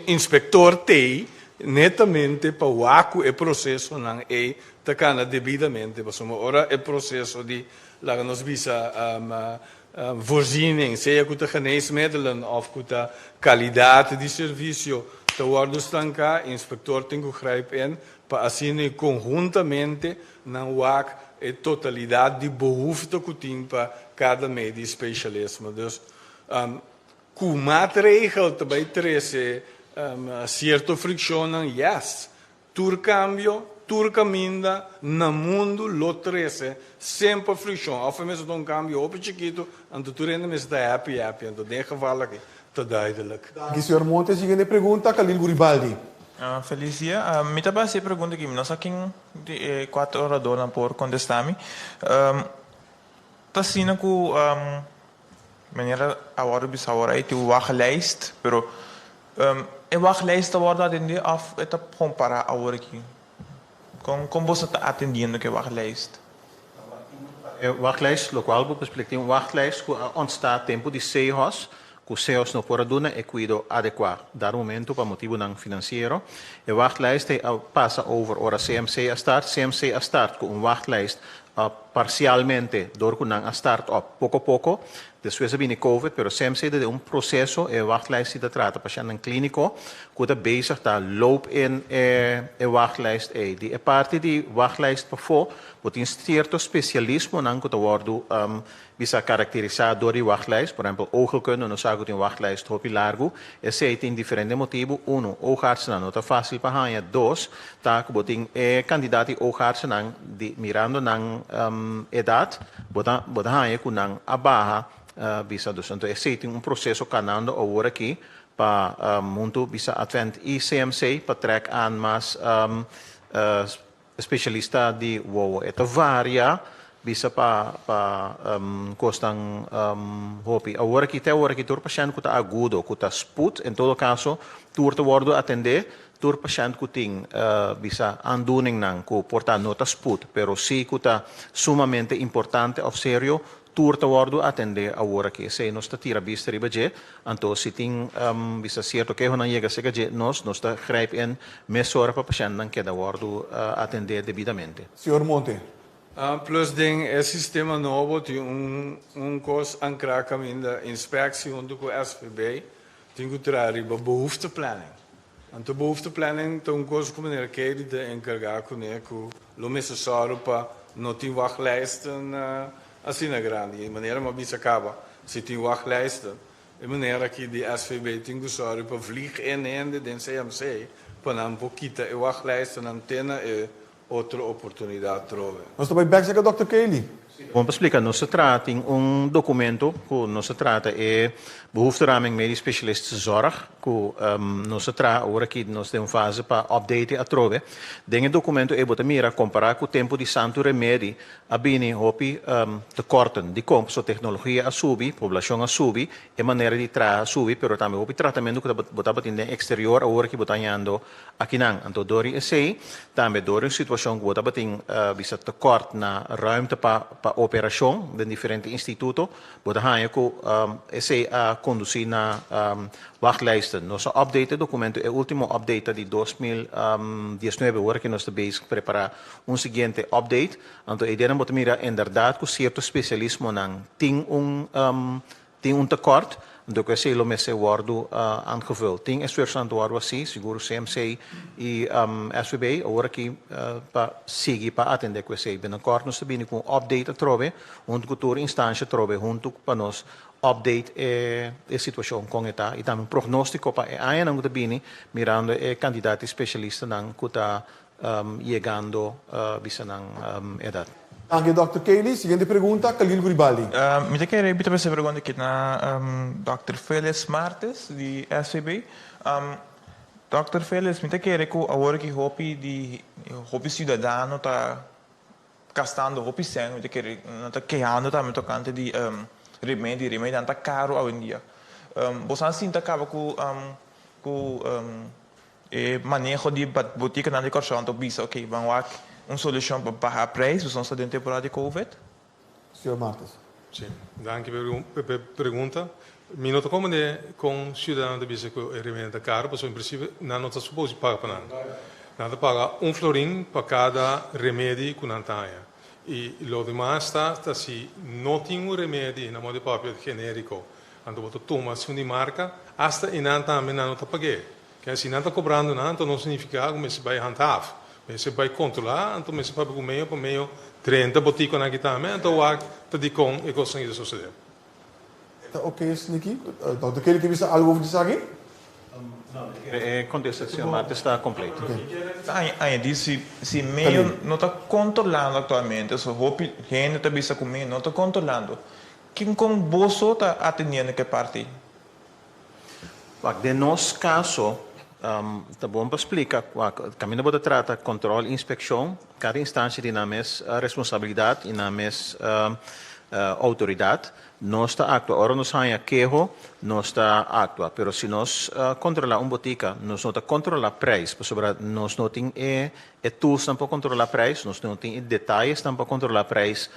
inspektor t'ei netamente pa wak ku e prosesonan ei ta kana debidamente, pasobra ora e proseso di laga nos bisa Voorziening, sea ku ta geneesmiddelen òf ku ta kalidat di servisio ta wòrdu stanká, inspektor tin ku grijp in pa asina i konhuntamente nan wak e totalidat di behoefte ku tin pa kada medisch spesialisme. Dus ku maatregel ta bai trese sierto frikshonnan, yes, Tur kambio, tur kaminda na mundu lo trese semper frikshon. Òf e mester ta un kambio hopi chikitu, anto tur hende mester ta happy happy. Anto den e geval aki ta duidelik. Danki señor Montes. Siguiente pregunta, Khalil Guribaldi. Feliz dia. Mi ta basa e pregunta aki. Mi no sa ken di e kuater oradornan por kontestá mi. Ta asina ku manera a wòrdu bisa awor ei tin un wachtlijst, pero e wachtlijst ta wòrdu atendé òf e ta kompará awor aki? Kon kon boso ta atendiendo ku e wachtlijst? E wachtlijst, lokual bo por splika, tin un wachtlijst ku a ontstá tempu di Sehos, ku Sehos no por a duna e kuido adekuá dar momentu pa motibunan finansiero. E wachtlijst ei a pasa over ora CMC a start. CMC a start ku un wachtlijst parsialmente dor ku nan a start op poko poko. Despues a bini covid, pero CMC ta den un proseso, e wachtlijst si ta trata pashèntnan klíniko ku ta bezig ta loop in e wachtlijst ei. Di e parti di wachtlijst pafó bo tin sierto spesialismonan ku ta wòrdu Bisa karakterisá dor di wachtlijst, por ehèmpel oogheelkunde, nos sa ku tin wachtlijst hopi largu. Esei tin diferente motibu. Unu, oogartsennan no ta fásil pa haña. Dos, ta ku bo tin e kantidat di oogartsennan di mirando nan edat, bo ta bo ta haña ku nan a baha bisa. Dus anto esei tin un proseso kanando awor aki pa huntu bisa Advent i CMC pa trèk aan mas Specialista di wowo. E ta varia bisa pa pa cosnan hopi. Awor aki te awor aki tur pashent cu ta agudo, cu ta spoed, en todo caso tur ta wordo atende, tur pashent cu tin bisa aandoeningnan cu por ta no ta spoed, pero si cu ta sumamente importante of serio, Tur ta wòrdu atendé awor aki. Esei nos ta tira bista riba dje. Anto si tin bisa sierto kehonan yega serka dje nos, nos ta grijp in mesora pa pashèntnan keda wòrdu atendé debidamente. Señor Monte. Plus den e sistema nobo tin un un kos ankrá kaminda inspektie huntu ku SVB tin ku traha riba behoefteplanning. Anto behoefteplanning ta un kos ku meneer Kady ta enkargá kuné ku lo mester sòru pa no tin wachtlijsten asina grandi. E manera mi a bisa kaba, si tin wachtlijsten, e manera aki di SVB tin ku sòru pa vlieg in hende den CMC pa nan por kita e wachtlijstennan te na e otro oportunidat trobe. Nos ta bai bèk serka Dòkter Kelly. Bon pa splika, nos ta traha tin un dokumento ku nos ta trata e Behoefteraming Medisch Specialistische Zorg ku nos ta traha awor aki nos den un fase pa update atrobe. Den e dokumento ei bo ta mira kompará ku tempu di Santu Remedi a bini hopi tekorten. Dikon? Pasobra teknologia a subi, poblashon a subi, e manera di traha a subi, pero tambe hopi tratamentu ku bo tabatin den eksterior awor aki bo ta hañando Akinan, anto dor di esei, tambe dor di un situashon ku bo tabatin bisa tekort na ruimte pa pa operashon den diferente instituto, bo ta haña ku esei a kondusí na wachtlijsten. Nos a update e dokumento, e último update ta di 2019, ora ku nos ta bezig prepará un siguiente update. Anto e ideanan bo ta mira inderdat ku sierto spesialismonan tin un Tin un tekort, anto ku esei lo mester wòrdu aangevuld. Tin esfuersonan ta wòrdu hasí, sigur CMC i SVB, awor aki pa sigui pa atendé ku esei. Binnenkort nos ta bini ku un update atrobe, huntu ku tur instansha atrobe huntu pa nos update e situashon kon e ta i tambe un prognóstiko pa e añanan ku ta bini mirando e kantidat di spesialistanan ku ta yegando bisa nan edat. Danki Dòkter Kelly. Siguiente pregunta, Khalil Guribaldi. Mi ta kere bita p'esei pregunta aki na Dòkter Felix Martes di SVB. Dòkter Felix, mi ta kere ku awor aki hopi di hopi siudadano ta gastando hopi sèn, mi ta kere nan ta kehando tambe tokante di remedi, remedinan ta karu awendia. Boso a sinta kaba ku ku E maneho di botikanan di Kòrsou anto bisa ok ban wak un solushon pa baha preis pasobra nos ta den temporada di covid. Señor Martes. Sí, danki pa e pregunta. Mi no ta komprendé kon siudadano ta bisa ku e remedinan ta karu pasobra en prinsipio nan no ta supos di paga pa nan. Nan ta paga un florin pa kada remedi ku nan ta haña. I lo demas ta ta si no tin un remedi na modo di papia genériko anto bo ta tuma esun di marka asta einan tambe nan no ta pag'é. Ke si nan ta kobrando nan, anto no signifiká ku mester bai handhaaf. Mester bai kontrolá, anto mester papia ku meyo pa meyo drenta botikonan aki tambe, anto wak ta dikon e kosnan aki ta sosodé. Ta oke, Sneaky. Dòkter Kelly ke bisa algu over di esaki? No, mi kere e kontestashon Martes ta kompleto. Ta añadí si si meyo no ta kontrolando aktualmente, so hopi hende ta bisa ku meyo no ta kontrolando, kin kon boso ta atendiendo ke parti? Wak, den nos kaso, ta bon pa splika wak, kaminda bo ta trata kòntròl i inspekshon, kada instansia tin nan mes responsabilidat i nan mes outoridat. Nos ta aktua ora nos haña keho, nos ta aktua. Pero si nos kontrolá un botika, nos no ta kontrolá preis, pasobra nos no tin e e toolsnan pa kontrolá preis, nos no tin e detayesnan pa kontrolá preis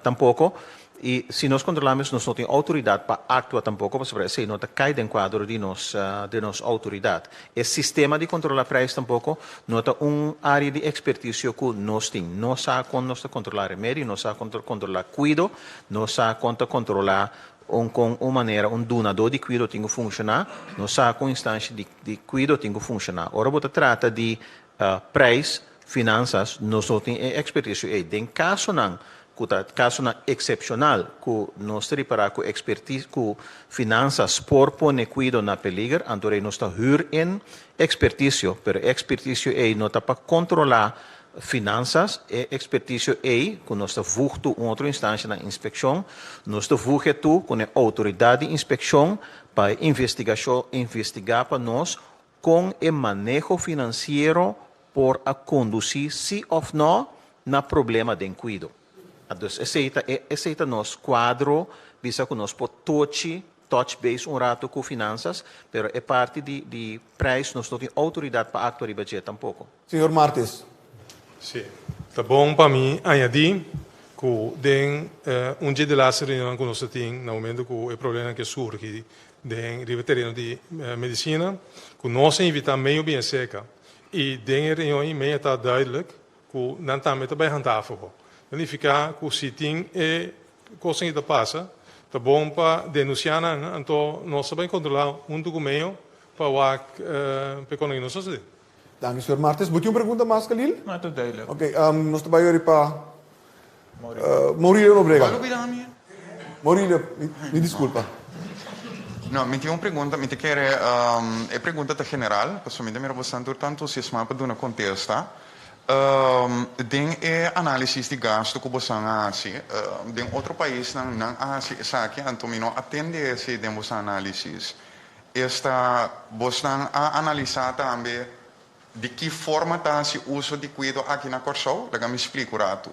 tampoko. I si nos kontrolá mes, nos no tin outoridat pa aktua tampoko, pasobra esei no ta kai den kuadro di nos di nos outoridat. E sistema di kontrolá preis tampoko no ta un área di ekspertisio ku nos tin. Nos sa kon nos ta kontrolá remedio, nos sa kon ta kontrolá kuido, nos sa kon ta kontrolá un kon un manera un dunadó di kuido tin ku funshoná, nos sa kon instansha di di kuido tin ku funshoná. Ora bo ta trata di Prijs, finansas, nos no tin e ekspertisio ei. Den kasonan ku ta kasonan eksepshonal ku nos ta ripará ku ekspertis ku finansas por pone kuido na peliger, anto rei nos ta hür in ekspertisio, pero e ekspertisio ei no ta pa kontrolá finansas, e ekspertisio ei ku nos ta vug tu un otro instansha na inspekshon, nos ta vug e tu ku e outoridat di inspekshon pa e investigashon investigá pa nos Kon e maneho finansiero por a kondusí sí òf nò na problema den kuido? Dus esei ta e esei ta nos kuadro bisa ku nos por tochi, touch base un rato ku finansas, pero e parti di di preis nos no tin outoridat pa aktua riba dje tampoko. Señor Martes. Sí, ta bon pa mi añadí ku den un dje di laatste reunionnan ku nos a tin na momento ku e problemanan ke surgi den riba e tereno di medisina, ku nos a invitá medio bien seka i den e reunion ei mei a ta duidelijk ku nan tambe ta bai handhaven bo. Ta nifiká ku si tin e kosnan ki ta pasa, ta bon pa denunsiá nan, anto nos ta bai kontrolá huntu ku medio pa wak pa e kono no sosodé. Danki señor Martes. Bo tin un pregunta mas Khalil? No, ta duidelijk. Ok, nos ta bai ori pa Maurilio Nobrega. Bo a lubida mi? Maurilio, mi disculpa. No, mi tin un pregunta, mi ta kere, e pregunta ta general, pasobra mi ta mira bosan tur ta entusiasma pa duna contesta. Den e analisis di gasto cu bosan a haci, den otro paisnan nan a haci esaki, anto mi no a tende esey den bosan analisis. Esta, bosnan a analisá tambe di ki forma ta hasi uso di kuido aki na Kòrsou? Laga mi splika un ratu.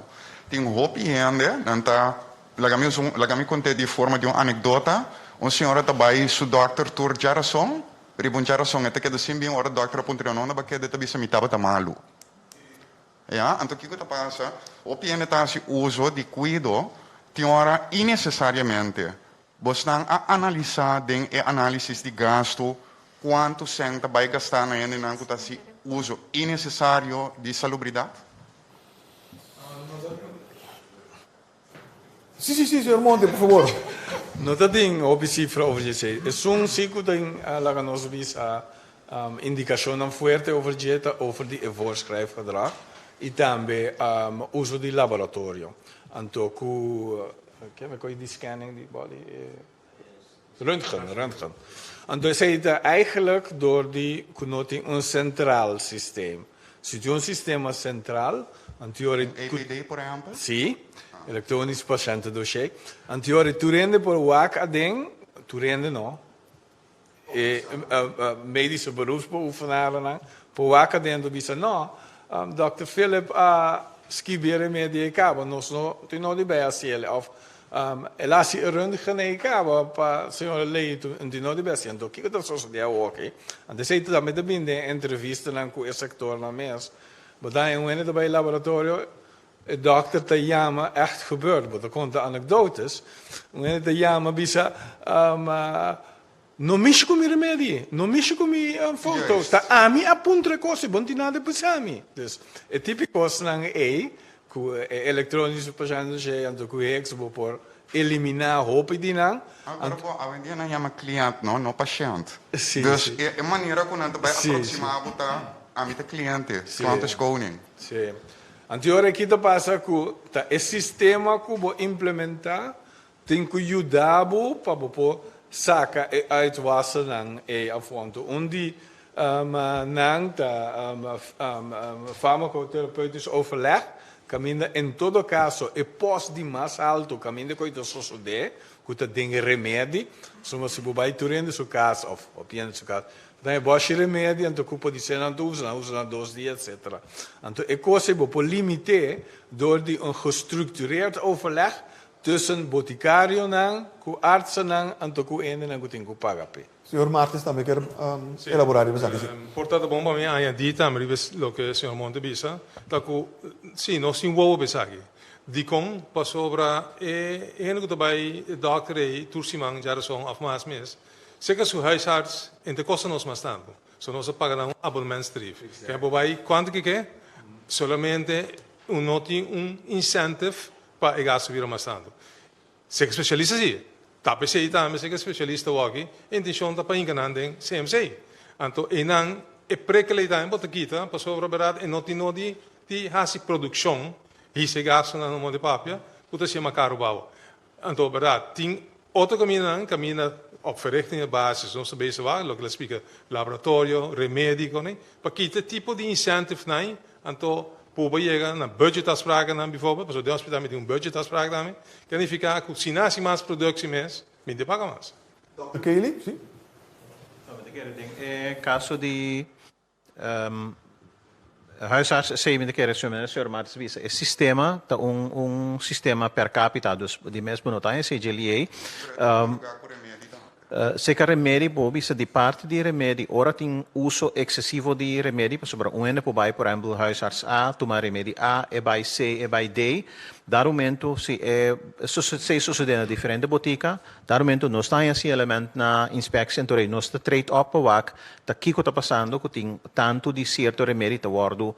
Tin hopi hende, nan ta, laga mi usa un, laga mi kont'é di forma di un anekdota, un señora ta bai su dòkter tur djarason, riba un djarason e ta keda sin bin, ora dòkter a puntra no unda bo a keda, e ta bisa mi tabata malu. Ya, anto kiko ta pasa? Hopi hende ta hasi uso di kuido tin ora inesesariamente. Bosnan a analisá den e análisis di gastu kuantu sèn ta bai gastá na hendenan ku ta hasi uso inesesario di salubridat? Sí, sí, sí, señor Monte, por favor. No ta tin hopi sifra over dje esei. Esun sí ku tin laga nos bisa indikashonnan fuerte over dje ta over di e voorschrijfgedrag i tambe uso di laboratorio. Anto ku Ke me koe di scanning di body röntgen, röntgen. Anto esei ta eigenlijk door di ku no tin un centraal systeem. Si tin un sistema centraal, anto Un EPD por ehempel? Si, elektronisch patiëntendossier. Anto tur hende por wak aden, tur hende no, E medische beroepsbeoefenarennan por wak adentro bisa no, Dòkter Philip a skibi e remedi ei kaba, nos no tin nodi bai hasi el of el a hasi e röntgen ei kaba pa señora Leito no tin nodi bai hasi. Anto kiko ta sosode awoki? Anto esei tambe ta bini den entrevistanan ku e sektornan mes. Bo ta haña un hende ta bai laboratorio, e dòkter ta yama, echt gebeurd, bo ta konta anekdotes, un hende ta yama bisa, No mishi ku mi remedi, no mishi ku mi foto, ta ami a puntra e kos i bo no tin nada bisa mi. Dus e tipi kosnan ei ku e elektronische patiëntendossier anto ku heks bo por eliminá hopi di nan. Awor bo awendia nan yama cliënt no, no pashènt. Dus e manera ku nan ta bai aproximá bo ta ami ta cliënte, klant is koning. Si. Anto ora aki ta pasa ku ta e sistema ku bo implementá Tin ku yuda bo pa bo por saka e uitwassernan ei afó. Anto un di nan ta farmacotherapeutisch overleg, kaminda en todo kaso e pòst di mas altu kaminda ku ei ta sosodé, ku ta den remedi, pasobra si bo bai tur hende su kas òf hopi hende su kas, bo ta haña bòshi remedi anto ku podisé nan ta usa, nan usa nan dos dia etcetera. Anto e kos ei bo por limit'é dor di un gestructureerd overleg. tussen boticarionan cu artsennan anto cu hendenan cu tin cu paga p'e. Señor Martes tambe kier elabora riba esaki, si. Por ta ta bon pa mi añadi tambe riba loke señor Monte bisa, ta cu si, nos tin wowo pa esaki. Dicon? Pasobra e hende cu ta bay e dokter ey tur siman djarason of mas mes, cerca su huisarts e ta costa nos mas tanto. So nos a paga nan un abonnementstarief. Ke bo bay cuanto ke ke? Solamente un no tin un incentive pa e gasto bira mas tanto. Seka specialista si. Ta p'esei tambe seka specialista wòki, e intencion ta pa hinka nan den CMC. Anto einan e prikkel ei tambe bo ta kita pasobra berdad e no tin nodi di hasi produccion, hisa e gastonan no modo di papia, ku ta siña karu bou. Anto berdad tin otro kamindanan, kaminda op verrichtingen basis nos ta bezig wak, loke la splika laboratorio, remedi koni, pa kita e tipo di incentive nan, anto Por bo yega na budgetafsprakennan bijvoorbeeld, pasobra den hospital mi tin un budgetafspraak tambe, ke nifiká ku si nasi mas produktie mes, mi tin paga mas. Dòkter Kelly, si. No, mi ta kere den e kaso di huisarts esei mi ta kere su manera señor Martens bisa e sistema ta un un sistema per capita dus di mes bo no ta hesei dje liei. Seka remedi bo bisa di parti di remedi ora tin uso eksesivo di remedi pasobra un hende por bai por ehempel huisarts A tuma remedi A e bai C e bai D dar momento si e esei sosode na diferente botika dar momento nos ta haña si element na inspeksie enton rei nos ta trade op pa wak ta kiko ta pasando ku tin tantu di sierto remedi ta wòrdu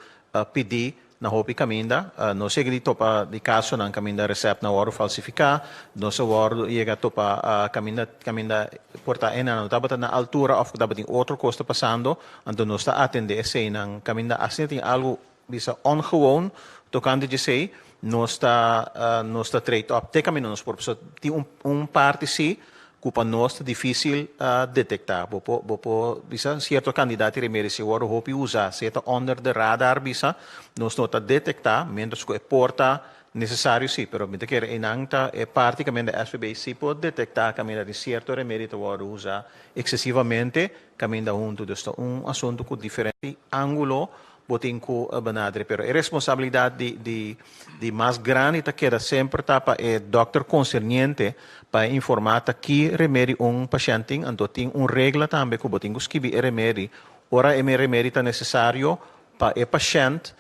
pidi Na hopi kaminda nos yega di topa di kasonan kaminda resèptnan a wòrdu falsifiká, nos a wòrdu yega topa kaminda kaminda por ta enan no tabata na altura òf ku tabatin otro kos ta pasando, anto nos ta atendé eseinan kaminda asina tin algu bisa ongewoon tokante djesei nos ta nos ta trade op te kaminda nos por pasobra tin un un parti si ku pa nos ta difísil detektá. Bo por bo por bisa sierto kandidat di remedi si wòrdu hopi usá, si e ta onder de radar bisa, nos no ta detektá, miéntras ku e por ta nesesario sí, pero mi ta kere einan ta e parti kaminda SVB sí por detektá kaminda tin sierto remedi ta wòrdu usá eksesivamente kaminda huntu. Dus ta un asuntu ku diferente ángulo Bo tin ku benadere, pero e responsabilidat di di di mas grandi ta keda semper ta pa e dòkter konserniente pa e informá ta ki remedi un pashènt tin, anto tin un regla tambe ku bo tin ku skibi e remedi ora e remedi ta nesesario pa e pashènt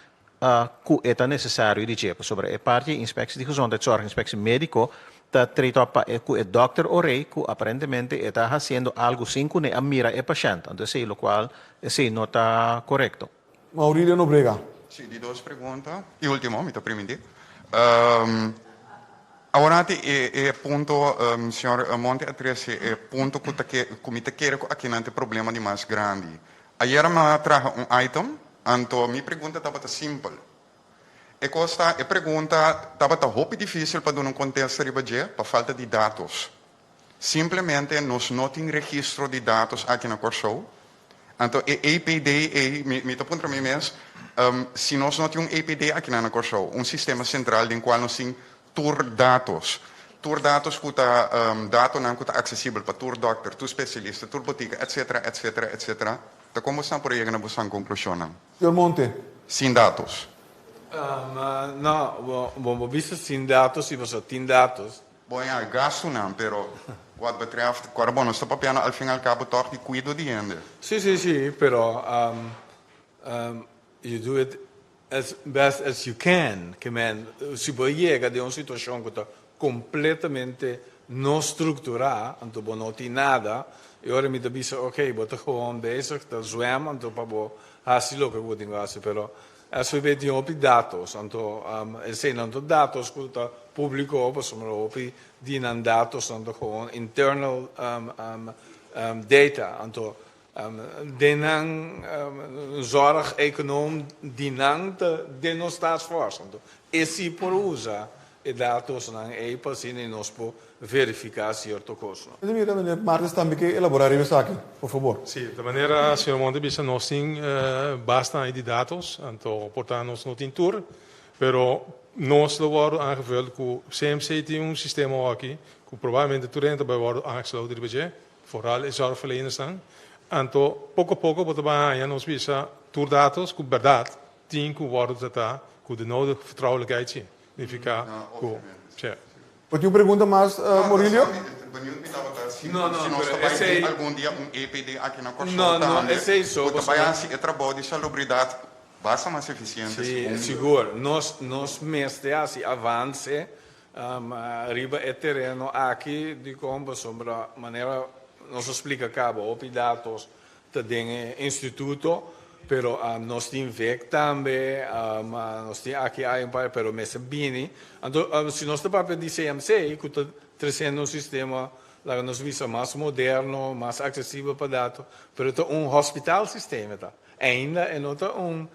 ku e ta nesesario di dje, pasobra e parti e Inspectie di Gezondheidszorg, Inspectie Médiko, ta trata pa e ku e dòkter orei ku aparentemente e ta hasiendo algu sin ku ne a mira e pashènt, anto esei lokual Esei no ta korekto. Maurilio Nobrega. Sí, di dos pregunta y ultimo, mi ta primintí. Aworati e e punto, señor Monte a trece e punto cu ta ke cu mi ta kere cu akinan ta e problema di mas grandi. Ayera mi a traha un item, anto mi pregunta tabata simpel. E cos ta, e pregunta tabata hopi dificil pa duna un contesta riba dje pa falta di datos. Simplemente nos no tin registro di datos aki na Kòrsou. Anto e EPD ei, mi mi ta puntra mi mes, si nos no tin un EPD akinan na Kòrsou, un sistema sentral den kual nos tin tur datos, tur datos ku ta datonan ku ta aksesibel pa tur dòkter, tur spesialista, tur botika, etcetera, etcetera, etcetera, ta kon bosnan por a yega na bosan konklushonnan? Señor Monte. Sin datos. No, bo bo bisa sin datos si boso tin datos. Bon ya, gastunan, pero wat betreft, kor bon, nos ta papiando al fin al cabo toch di cuido di hende. Sí, sí, sí, pero you do it as best as you can, ke men, si bo yega den un situacion cu ta completamente no structura, anto bo no tin nada, e ora mi ta bisa, ok, bo ta gewoon bezig, ta zwem, anto pa bo haci loke cu bo tin cu haci, pero SVB tin hopi datos, anto eseinan ta datos ku ta públiko pasobra hopi di nan datosnan ta gewoon internal data. Anto den nan zorgeconoom di nan ta den nos taskforce. Anto e si por usa e datosnan ei pa asina nos por verifiká sierto kosnan. Mi ta mira meneer Martes tambe ke elaborá riba esaki, por fabor. Sí, ta manera señor Monte bisa nos tin basta aña di datos, anto por ta nos no tin tur, pero nos lo wòrdu aangevuld ku CMC tin un sistema awaki ku probablemente tur hende ta bai wòrdu aangesloten riba dje, vooral e zorgverlenersnan. Anto poko poko bo ta bai haña nos bisa tur datos ku bèrdat tin ku wòrdu tratá ku de nodige vertrouwelijkheid, sí, nifiká ku, sí. Bo tin un pregunta mas, Murillo? Benieuwd mi tabata si No, no, si nos pero ta bai esei tin algun dia un EPD aki na Kòrsou No, no, tambe esei so ku ta bai pasobra hasi e trabou di salubridat basta mas efisiente Sí, segun mi. sigur. Nos nos mester hasi avanse riba e tereno aki dikon pasobra manera nos a splika kaba hopi datos ta den e instituto, pero nos tin vek tambe, nos tin aki aya un par, pero mester bini. Anto si nos ta papia di CMC ku ta tresiendo un sistema laga nos bisa mas moderno, mas aksesibel pa dato, pero ta un hospitalsysteem e ta. Ainda e no ta un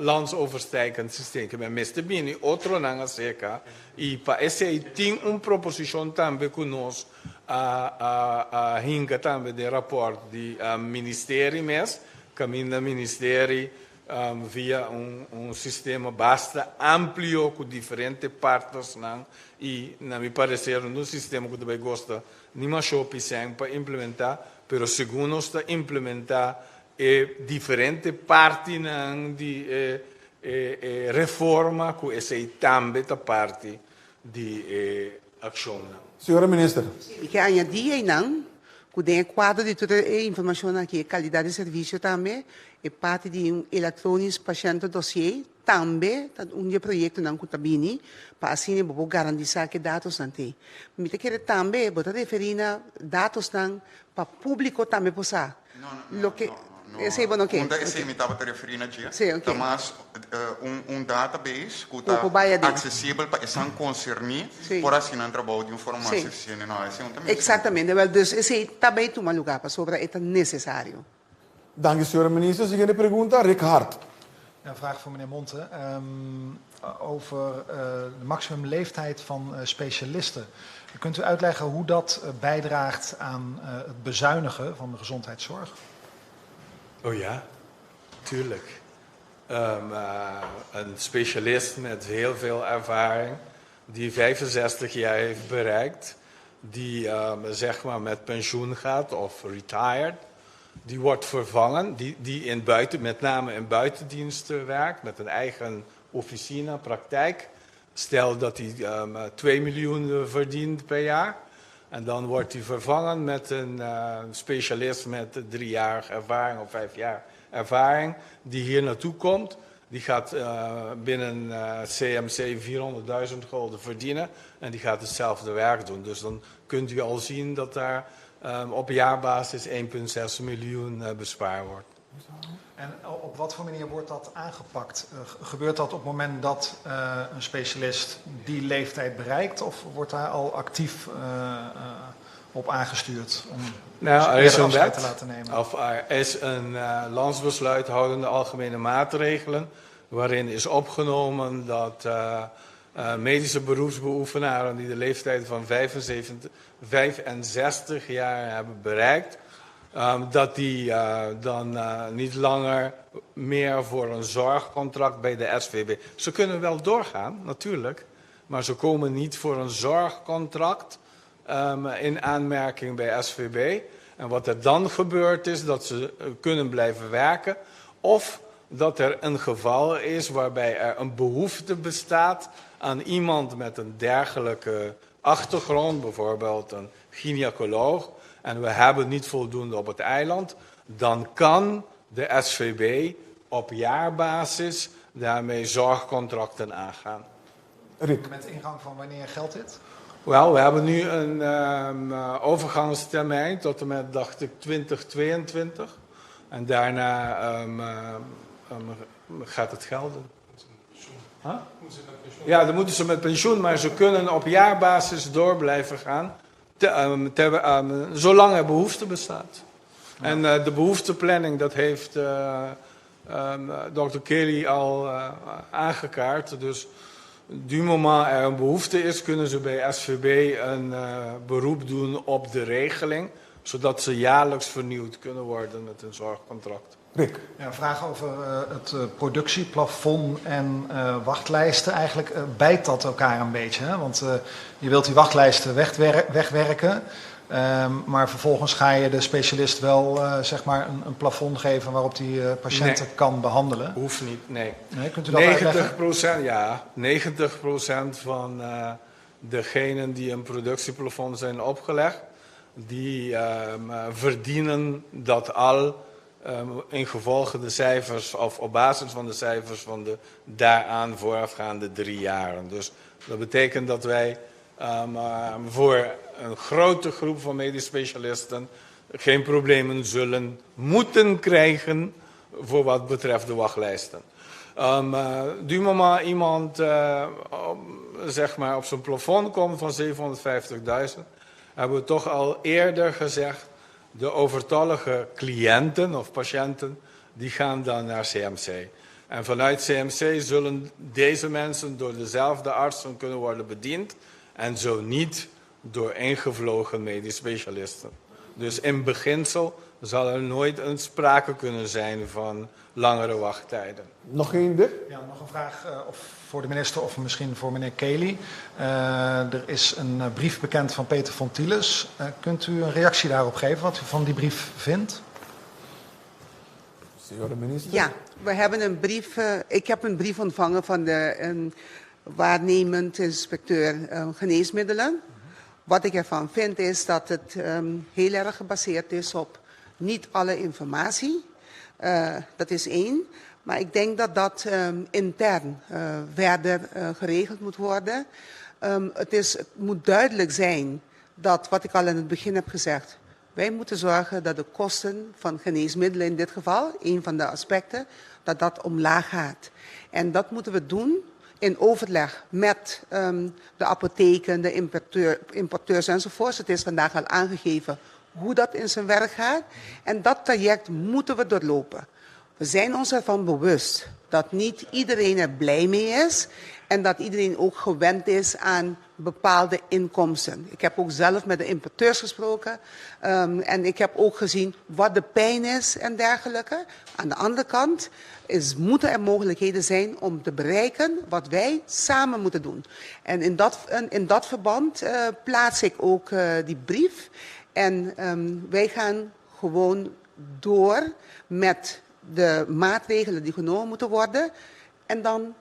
landsoverstijkend systeem, ke men mester bini otronan aserka i pa esei tin un proposishon tambe ku nos a hinka tambe den rapòrt di ministerie mes, kaminda ministerie via un sistema basta amplio ku diferente partnersnan i na mi pareser no ta un sistema ku ta bai gosta ni masho pisèn pa implementá, pero segun nos ta implementá e diferente partinan di e reforma ku esei tambe ta parti di e akshonnan. Señora Minister. Mi ke añadí einan ku den e kuadro di tur e informashonnan aki, e kalidat di servisio tambe, e parti di un elektronisch patiëntendossier tambe ta un di e proyektonan ku ta bini pa asina bo por garantisa ku e datosnan t'ei. Mi ta kere tambe bo ta referí na datosnan pa públiko tambe por sa loke esei bo no ke. Unda esei mi tabata referí na dje Sí, oké. ta mas un un database ku Ku ta por bai aden. aksesibel pa esnan konserní Sí. por hasi nan trabou di un forma mas Sí. efisiente. No, esei un ta mi asuntu. Eksaktamente. Wèl, dus esei ta bai tuma lugá pasobra e ta nesesario. Danki, señora Minister. Siguiente pregunta, Rick Hart. Een vraag voor meneer Monte over de maximumleeftijd van specialisten. Kunt u uitleggen hoe dat bijdraagt aan het bezuinigen van de gezondheidszorg? Oh ja, tuurlijk. Um, een specialist met heel veel ervaring, die 65 jaar heeft bereikt, die um, zeg maar met pensioen gaat of retired, die wordt vervangen, die, die in buiten, met name in buitendiensten werkt, met een eigen officina, praktijk. Stel dat hij um, 2 miljoen verdient per jaar. En dan wordt hij vervangen met een uh, specialist met drie jaar ervaring of vijf jaar ervaring, die hier naartoe komt. Die gaat uh, binnen uh, CMC 400.000 gulden verdienen en die gaat hetzelfde werk doen. Dus dan kunt u al zien dat daar um, op jaarbasis 1,6 miljoen uh, bespaard wordt. En op wat voor manier wordt dat aangepakt? Gebeurt dat op het moment dat uh, een specialist die leeftijd bereikt? Of wordt daar al actief uh, op aangestuurd om nou, er is een wet, te laten nemen? Of er is een landsbesluit houdende algemene maatregelen waarin is opgenomen dat medische beroepsbeoefenaren die de leeftijd van 75, 65 jaar hebben bereikt, um, dat die uh, dan uh, niet langer meer voor een zorgcontract bij de SVB. Ze kunnen wel doorgaan, natuurlijk, maar ze komen niet voor een zorgcontract um, in aanmerking bij SVB. En wat er dan gebeurt is dat ze kunnen blijven werken of dat er een geval is waarbij er een behoefte bestaat aan iemand met een dergelijke achtergrond, bijvoorbeeld een gynaecoloog, en we hebben niet voldoende op het eiland, dan kan de SVB op jaarbasis daarmee zorgcontracten aangaan. Rick. Met ingang van wanneer geldt dit? Wel, we hebben nu een um, overgangstermijn tot en met, dacht ik, 2022. En daarna um, um, gaat het gelden. Huh? Ja, dan moeten ze met pensioen, maar ze kunnen op jaarbasis door blijven gaan. Te, um, te, um, zolang er behoefte bestaat. Ja. En uh, de behoefteplanning, dat heeft uh, um, Dr. Kelly al uh, aangekaart. Dus du moment er een behoefte is, kunnen ze bij SVB een beroep doen op de regeling, zodat ze jaarlijks vernieuwd kunnen worden met een zorgcontract. Rick. Ja, een vraag over uh, het uh, productieplafond en uh, wachtlijsten. Eigenlijk bijt dat elkaar een beetje. Hè? Want je wilt die wachtlijsten wegwer wegwerken. Um, maar vervolgens ga je de specialist wel zeg maar een, een plafond geven waarop die patiënten nee. kan behandelen. Hoeft niet, nee. nee kunt u dat 90 uitleggen? Ja, 90% van Degenen die een productieplafond zijn opgelegd, die um, verdienen dat al um, in gevolge de cijfers of op basis van de cijfers van de daaraan voorafgaande drie jaren. Dus dat betekent dat wij um, voor een grote groep van medisch specialisten geen problemen zullen moeten krijgen voor wat betreft de wachtlijsten. Um, uh, du moment iemand uh, op, zeg maar op zijn plafond komt van 750.000, hebben we toch al eerder gezegd, de overtallige cliënten of patiënten, die gaan dan naar CMC. En vanuit CMC zullen deze mensen door dezelfde artsen kunnen worden bediend en zo niet door ingevlogen medisch specialisten. Dus in beginsel zal er nooit een sprake kunnen zijn van langere wachttijden. Nog één, Dick? Ja, nog een vraag uh, of voor de minister of misschien voor meneer Kelly. Uh, er is een brief bekend van Peter Fontieles. Uh, kunt u een reactie daarop geven, wat u van die brief vindt? Senhora minister. Ja, we hebben een brief. Ik heb een brief ontvangen van de um, waarnemend inspecteur geneesmiddelen. Wat ik ervan vind is dat het um, heel erg gebaseerd is op niet alle informatie. Dat is één. Maar ik denk dat dat um, intern verder geregeld moet worden. Um, het, is, het moet duidelijk zijn dat, wat ik al in het begin heb gezegd, wij moeten zorgen dat de kosten van geneesmiddelen in dit geval, een van de aspecten, dat dat omlaag gaat. En dat moeten we doen in overleg met um, de apotheken, de importeur, importeurs enzovoorts. Het is vandaag al aangegeven hoe dat in zijn werk gaat. En dat traject moeten we doorlopen. We zijn ons ervan bewust dat niet iedereen er blij mee is en dat iedereen ook gewend is aan bepaalde inkomsten. Ik heb ook zelf met de importeurs gesproken um, en ik heb ook gezien wat de pijn is en dergelijke. Aan de andere kant is, moeten er mogelijkheden zijn om te bereiken wat wij samen moeten doen. En in dat, in dat verband uh, plaats ik ook uh, die brief. En um, wij gaan gewoon door met de maatregelen die genomen moeten worden. En dan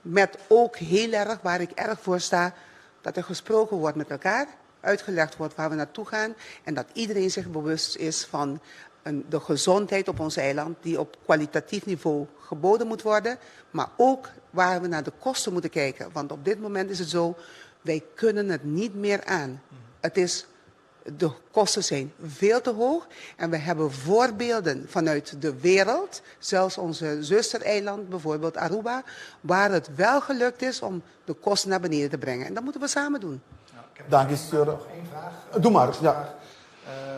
met ook heel erg, waar ik erg voor sta, dat er gesproken wordt met elkaar, uitgelegd wordt waar we naartoe gaan en dat iedereen zich bewust is van een, de gezondheid op ons eiland, die op kwalitatief niveau geboden moet worden, maar ook waar we naar de kosten moeten kijken. Want op dit moment is het zo, wij kunnen het niet meer aan. Het is de kosten zijn veel te hoog. En we hebben voorbeelden vanuit de wereld, zelfs onze zustereiland, bijvoorbeeld Aruba, waar het wel gelukt is om de kosten naar beneden te brengen. En dat moeten we samen doen. Ja, Dank je, Sir. Nog één vraag. Doe maar. Ja.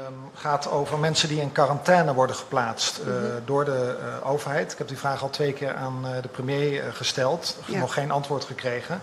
Um, gaat over mensen die in quarantaine worden geplaatst uh, mm -hmm. door de uh, overheid. Ik heb die vraag al twee keer aan uh, de premier gesteld. Ja. Nog geen antwoord gekregen.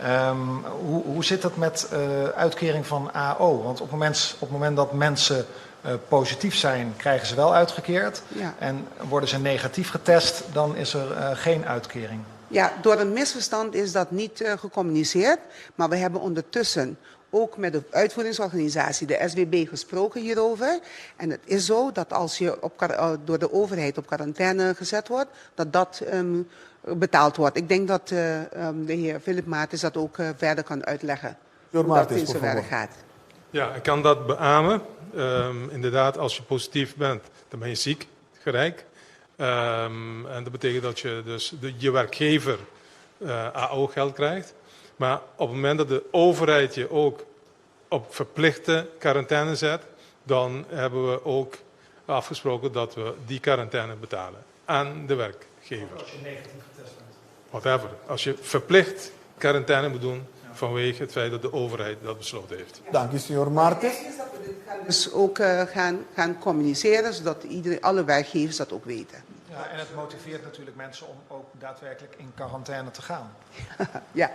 Um, hoe, hoe zit dat met uh, uitkering van AO? Want op het moment, op het moment dat mensen uh, positief zijn, krijgen ze wel uitgekeerd. Ja. En worden ze negatief getest, dan is er uh, geen uitkering. Ja, door een misverstand is dat niet uh, gecommuniceerd. Maar we hebben ondertussen ook met de uitvoeringsorganisatie, de SWB, gesproken hierover. En het is zo dat als je op, door de overheid op quarantaine gezet wordt, dat dat um, betaald wordt. Ik denk dat uh, um, de heer Philip Maartens dat ook uh, verder kan uitleggen. Hoe dat in zijn werk gaat. Ja, ik kan dat beamen. Um, inderdaad, als je positief bent, dan ben je ziek, gelijk. Um, en dat betekent dat je dus de, je werkgever uh, AO-geld krijgt. Maar op het moment dat de overheid je ook op verplichte quarantaine zet, dan hebben we ook afgesproken dat we die quarantaine betalen aan de werkgever. Als je negatief getest bent. Whatever. Als je verplicht quarantaine moet doen vanwege het feit dat de overheid dat besloten heeft. Dank u, senhor Martens. Dus ook uh, gaan, gaan communiceren, zodat iedereen, alle werkgevers dat ook weten. Ja, en het motiveert natuurlijk mensen om ook daadwerkelijk in quarantaine te gaan. ja.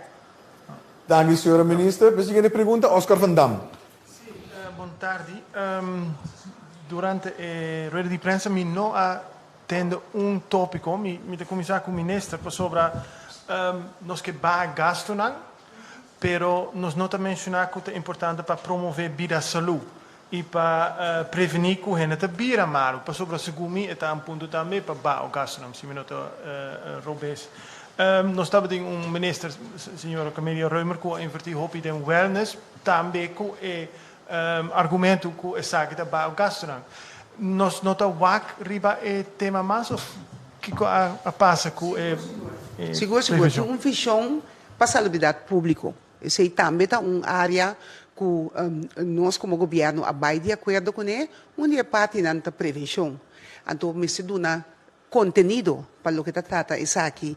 Dank u, senhora minister. De siguiente pregunta, Oscar van Dam. Sí, uh, bon tardi. Um, durante e rueda di prensa mi no a tende un tópiko, mi, mi ta kuminsá ku minister pasobra um, nos ke baha gastunan, pero nos no ta menshoná ku ta importante pa promové bida salú i pa uh, prevení ku hende ta bira malu, pasobra segun mi e ta un punto tambe pa baha gastunan, si mi no ta uh, robes. Nos tabatin un minister, señora Camelia Römer, ku a invertí hopi den wellness, tambe ku e argumento ku esaki ta baha gastunan. Nos no ta wak riba e tema mas òf kiko a pasa ku e Sigur, sigur. Tin un vishon pa salubridat públiko. Esei tambe ta un área ku nos komo gobièrnu a bai di akuerdo kuné. Un di e partinan ta prevenshon. Anto mester duna kontenido pa loke ta trata esaki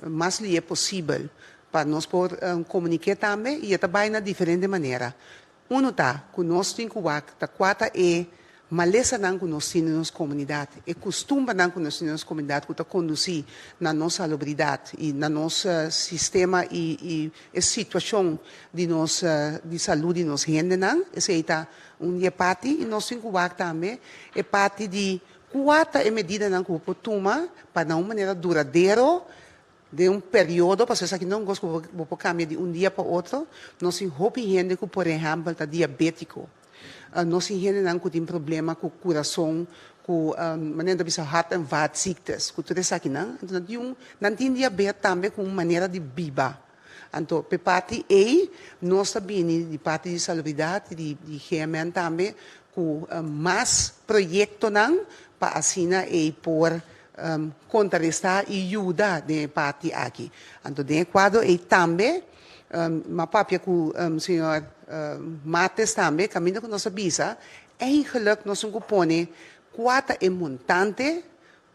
mas lihe posibel pa nos por komuniké tambe i e ta bai na diferente manera. Unu ta ku nos tin ku wak ta kua ta e malesanan ku nos tin den nos komunidat, e kustumbernan ku nos tin den nos komunidat ku ta kondusí na nos salubridat i na nos sistema i i e situashon di nos di salú di nos hendenan. Esei ta un di e parti i nos tin ku wak tambe e parti di kua ta e medidanan ku bo por tuma pa na un manera duradero Den un periodo, pasobra esaki no un kos ku bo por kambia di un dia pa otro, nos tin hopi hende ku por ehèmpel ta diabétiko. Nos tin hendenan ku tin problema ku kurason, ku manera nan ta bisa hart en vaatziektes, ku tur esakinan. Anto nan tin un, nan tin diabet tambe ku un manera di biba. Anto p'e parti ei nos ta bini di parti di salubridat i di GMN tambe ku mas proyektonan pa asina ei por kontrarestá i yuda den e parti aki. Anto den e kuadro ei tambe mi a papia ku señor Martes tambe kaminda ku nos a bisa eigenlik nos tin ku pone kua ta e montante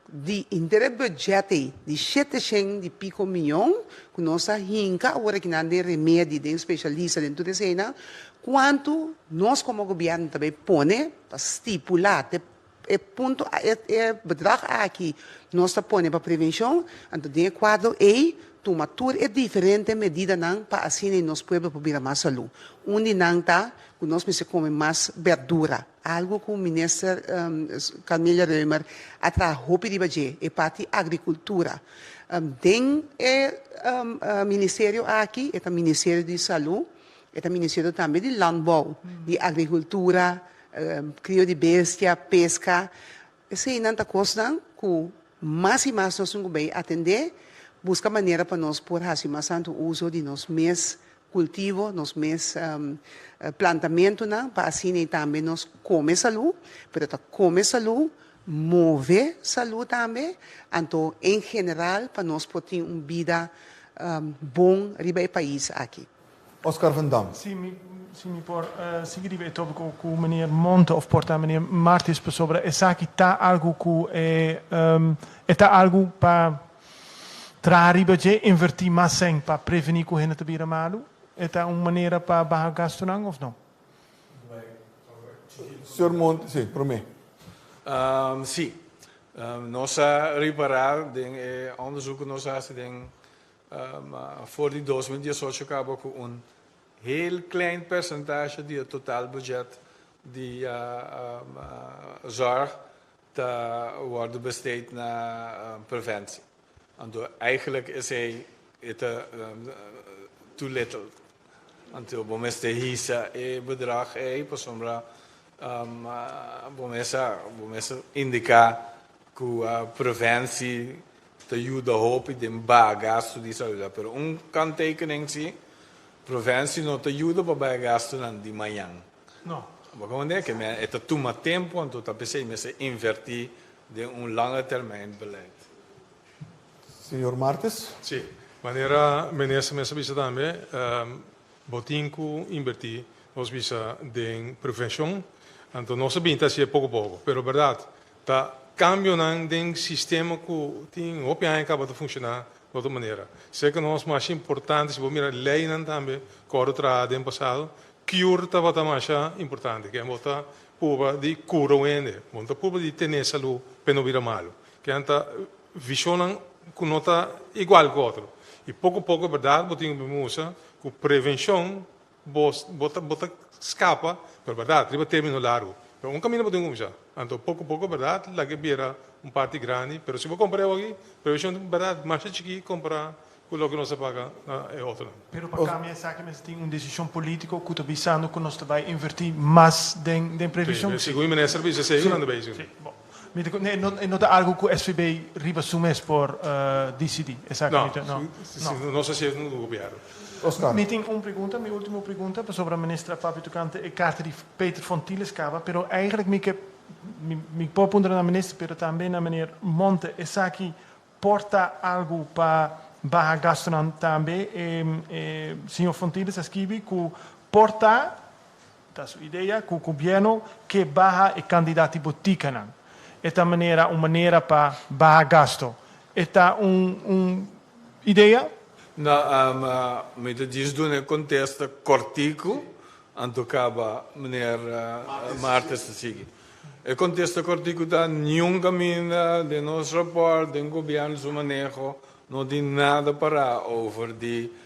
di henter e budget ei di sheteshen di piko miyon ku nos a hinka awor akinan den remedi, den speshalista, den tur eseinan, kuantu nos komo gobièrnu ta bai pone pa stipulá te E punto e bedrag aki nos ta pone pa prevenshon, anto den e kuadro ei tuma tur e diferente medidanan pa asina e nos pueblo por bira mas salú. Un di nan ta ku nos mester kome mas berdura, algu ku Minister Carmelia Römer a traha hopi riba dje, e parti agrikultura. Den e ministerio aki, e ta Ministerio di Salú, e ta Ministerio tambe di Landbouw, di Agrikultura, Krio di bestia, peska, eseinan ta kosnan ku mas i mas nos tin ku bai atendé, buska manera pa nos por hasi mas tantu uso di nos mes kultivo, nos mes plantamentunan pa asina i tambe nos kome salú, pero ta kome salú, move salú tambe, anto en general pa nos por tin un bida bon riba e pais aki. Oscar van Dam. Si mi si mi por sigui riba e tópiko ku meneer Monte òf por ta meneer Martis pasobra esaki ta algu ku e e ta algu pa traha riba dje, invertí mas sèn pa prevení ku hende ta bira malu? E ta un manera pa baha gastunan òf no? Señor Monte, si, promé. Si. Nos a ripará den e òndersuk ku nos a hasi den For di 2018 kaba ku un heel klein persentasje di e total budget di zorg ta wordo besteed na preventie. Anto eigenlijk esey e ta too little. Anto bo mester hisa e bedrag ey pasobra bo mester bo mester indica ku preventie Ta yuda hopi den baha gastu di salubridad, pero un kanttekening si, preventie no ta yuda pa baha gastunan di mañan. No. Bo comprende? Ke men e ta tuma tempo, anto ta p'esei mester inverti den un lange termijn beleid. Señor Martes. Si, manera minister mes a bisa tambe, bo tin ku inverti, nos bisa, den prevencion, anto nos a bin ta haci'e poko poko, pero berdad, Ta kambionan den sistema ku tin hopi aña kaba ta funshoná di otro manera. Serka nos masha importante, si bo mira leinan tambe ku a wòrdu traha den pasado, cure tabata masha importante. Ken bo ta purba di kura un hende, bo no ta purba di tene salú pa e no bira malu. Ken ta vishonnan ku no ta igual ku otro. I poko poko bèrdat bo tin ku bin musa ku prevenshon Bo bo ta bo ta scapa, pero berdad, riba termino largo. Pero un camino bo tin cuminsa. Anto poco poco, berdad, laga e bira un parti grandi. Pero si bo compara awor aki, prevencion ta berdad masha chiki compara cu loke nos a paga na e otronan. Pero pa cambia esaki mester tin un decision politico cu ta bisando cu nos ta bay inverti mas den den prevencion. Si, segun e minister bisa esey, nan ta bay. Si, bon. Mi ta e no e no ta algu ku SVB riba su mes por disidí. Esaki No, mi ta no. si nos a hasié no gobièrnu. Oscar. Mi tin un pregunta, mi último pregunta, pasobra minister a papia tokante e karta di Peter von Tiles kaba, pero eigenlijk mi ke mi mi por puntra na minister pero tambe na meneer Monte, esaki por ta algu pa baha gastunan tambe? E e señor von Tiles a skibi ku por ta Ta su idea cu gobierno ke baha e cantidad di botikanan. E ta manera un manera pa baha gasto. E ta un un idea? No, mi ta djis duna e contesta cortico, anto caba meneer Martes ta sigui. E contesta cortico ta niun caminda den nos rapport, den gobierno su maneho, no tin nada para over di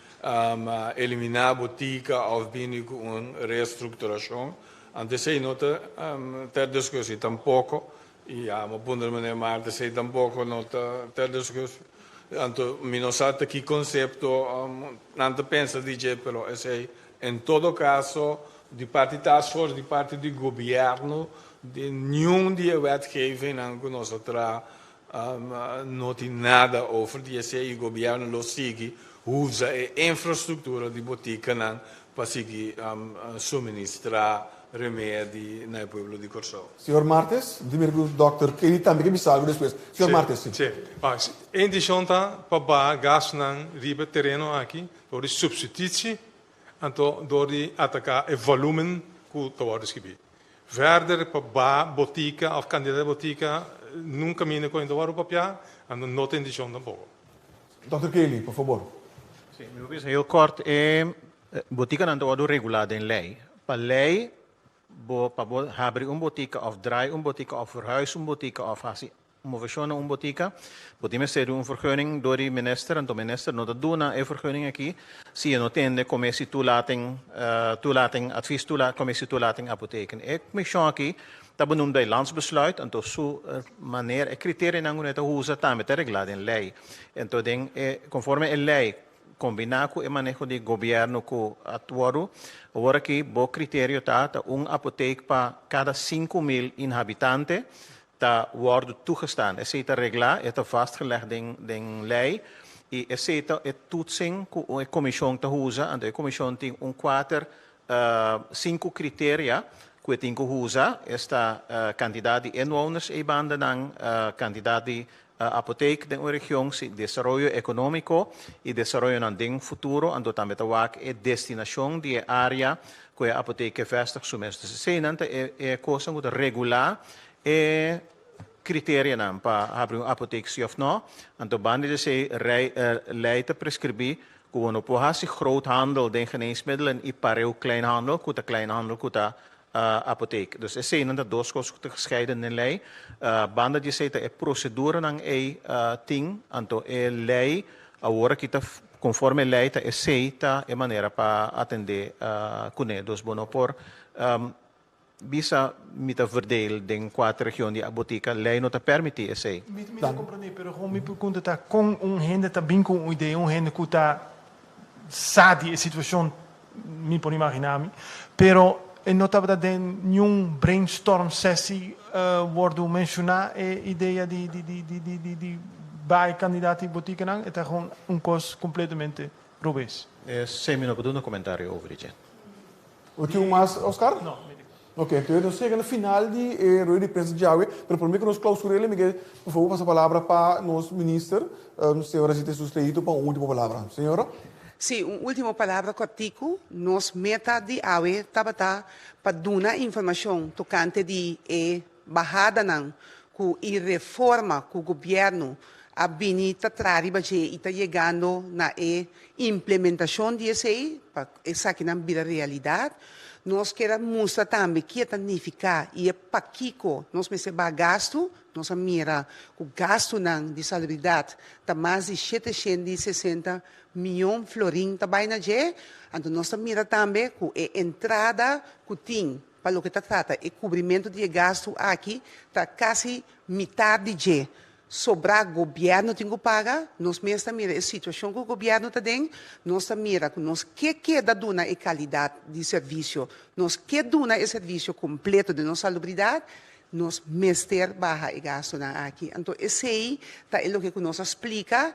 Eliminá botika òf bini ku un restrukturashon. Anto esei no ta ter diskusi tampoko. I ya mi a puntra meneer Maarten esei tampoko no ta ter diskusi. Anto mi no sa ta ki konsepto nan ta pensa di dje, pero esei en todo kaso di parti taskforce, di parti di gobièrnu, di niun di e wetgevingnan ku nos a traha No tin nada over di esei y gobierno lo sigui usa e infrastructura di botikanan pa sigui suministra remedi na e pueblo di Corsou. Señor Martes, mi ta mira cu Dòkter Kelly tambe ke bisa algo despues. Señor Martes, si. Si. E intenshion ta pa baha gastunan riba e tereno aki dor di substitutie, anto dor di ataca e volumen cu ta wordo skibí. Verder pa ba botica of cantidad di botica nunca mi cu a wòrdu papiá, anto no ta intenshion tampoco. Dòkter Kelly, por fabor. Sí, mi por bisa heel kort, e botikanan ta wòrdu regulá den lei. Pa lei bo pa bo habri un botika of draai un botika of verhuis un botika of hasi Moveshon na un botika, bo tin mester di un vergunning dor di minister, anto minister no ta duna e vergunning aki si e no tende commissie toelating, toelating, advies toela, commissie toelating apotheken. E commission aki ta benoemd bij landsbesluit, anto su manera, e criterianan ku e ta usa tambe ta reglá den lei. Anto den e, conforme e lei kombiná ku e maneho di gobièrnu ku a wòrdu, awor aki bo criterio ta, ta un apotek pa kada 5000 inhabitante, ta wòrdu toegestaan. Esei ta reglá, e ta vastgelegd den den lei i esei ta e toetsing ku e komishon ta usa. Anto e komishon tin un kuater, sinku kriteria ku e tin ku usa, esta kantidat di inwoners ei bandanan, kantidat di apotek den un region, si desaroyo ekonómiko i desaroyonan den futuro, anto tambe ta wak e destinashon di e área ku e apotek ke vèstig su mes. Dus eseinan ta e e kosnan ku ta regulá e kriterianan pa habri un apotek si òf nò. Anto banda di esei rei lei ta preskribí ku bo no por hasi groothandel den geneesmiddelen i pareu kleinhandel ku ta kleinhandel ku ta apotek. Dus eseinan ta dos kos ku ta gescheiden den lei. Banda di esei ta e proseduranan ei tin, anto e lei awor aki ta konforme e lei ta esei ta e manera pa atendé kuné. Dus bo no por bisa mi ta verdeel den kuater region di botika, lei no ta permití esei. Mi ta komprendé, pero gewoon mi pregunta ta kon un hende ta bin ku un idea, un hende ku ta sa di e situashon Mi por imaginá mi. Pero e no tabata den niun brainstorm sessie wordu menshoná e idea di di di di di di di bai kandidato di botikanan. E ta gewoon un kos kompletamente robes. Esei mi no por duna komentario over di dje. Bo tin un mas, Oscar? No, mi tin. Ok, entonces nos yega na final di e rueda di prensa djawe, pero prome ku nos klausur'el mi ke por favor pasa palabra pa nos minister, señora Zita Jesus Leito pa un ultimo palabra. Señora. Sí, un ultimo palabra kòrtiku. Nos meta di awe tabata pa duna informashon tokante di e bahadanan ku i reforma ku gobièrnu a bini ta traha riba dje i ta yegando na e implementashon di esei pa esakinan bira realidat. Nos kier a mustra tambe ki e ta nifiká i e pakiko nos mester baha gastu. Nos a mira ku gastunan di salubridat ta mas di 760 mion florin ta bai na dje. Anto nos ta mira tambe ku e entrada ku tin pa loke ta trata e kubrimentu di e gastu aki ta kasi mitar di dje. Sobrá gobièrnu tin ku paga, nos mes ta mira e situashon ku gobièrnu ta den, nos ta mira ku nos ke keda duna e kalidat di servisio, nos ke duna e servisio kompleto den nos salubridat. Nos mester baha e gastunan aki. Anto esei ta e loke ku nos a splika.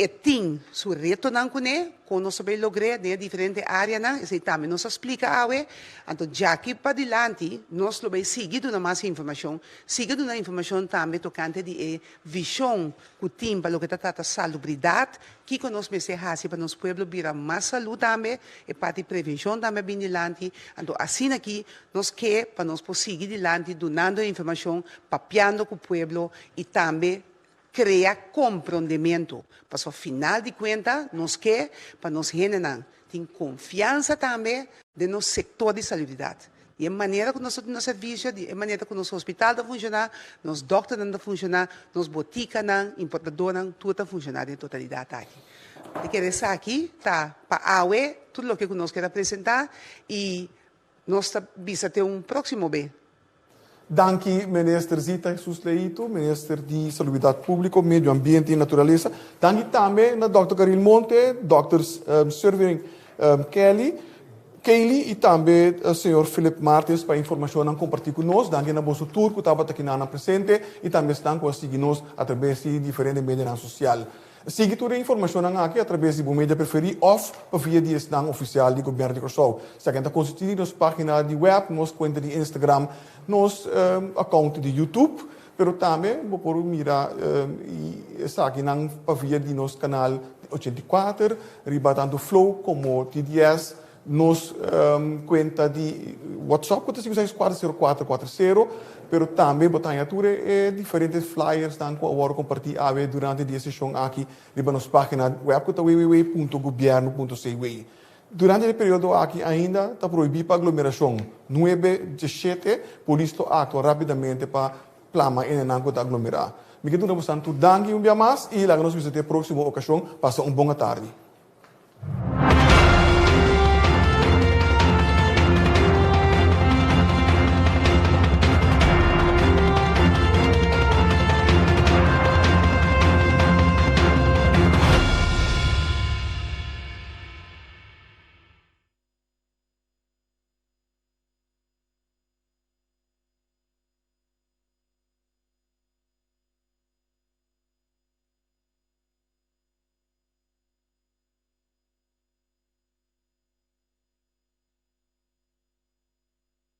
E tin su retonan kuné, kon nos ta bay logr'é den e diferente áreanan, esei tambe nos a splika awe. Anto djaki padilanti nos lo bay sigui duna mas informashon, sigui duna informashon tambe tokante di e vishon ku tin pa loke ta trata salubridat, kiko nos mester hasi pa nos pueblo bira mas salú tambe, e parti prevenshon tambe a bin dilanti. Anto asina aki nos ke pa nos por sigui dilanti dunando e informashon, papiando ku pueblo i tambe krea komprondementu. Pasobra final di kuenta nos ke pa nos hendenan tin konfiansa tambe den nos sektor di salubridat. Di e manera ku nos ta duna servisio, di e manera ku nos hospital ta funshoná, nos dòkternan ta funshoná, nos botikanan, importadónan, tur ta funshoná den totalidat aki. Mi kere esaki ta pa awe tur loke ku nos kier a presentá i nos ta bisa te un próksimo be. Danki Minister Zita Jesus Leito, Minister di Salubridat Públiko, Medio Ambiente i Naturalesa. Danki tambe na Dòkter Caril Monte, Dòkter Serving Kelly, Kaylee i tambe señor Philip Martins pa e informashonnan kompartí ku nos. Danki na boso tur ku tabata kinanan presente i tambe esnan ku a sigui nos atrabes di diferente medianan sosial. Sigui tur e informashonnan aki atrabes di bo media preferí òf pa via di esnan ofisial di Gobièrnu di Kòrsou. Esaki ta konsistí di nos página di wèp, nos kuenta di Instagram, nos akount di YouTube, pero tambe bo por mira esakinan pa via di nos kanal 84 riba tantu Flow komo TDS. Nos kuenta di WhatsApp ku ta 5640440, pero tambe bo ta haña tur e diferente flyersnan ku a wòrdu kompartí awe durante di e seshon aki riba nos página wèb ku ta www.gobierno.cw. Durante di e periodo aki ainda ta prohibí pa aglomerashon. Nuebe djeshete polis lo aktua rápidamente pa plama enenan ku ta aglomerá. Mi ke duna bosan tur danki un bia mas i laga nos bisa te e próksimo okashon. Pasa un bon atardi.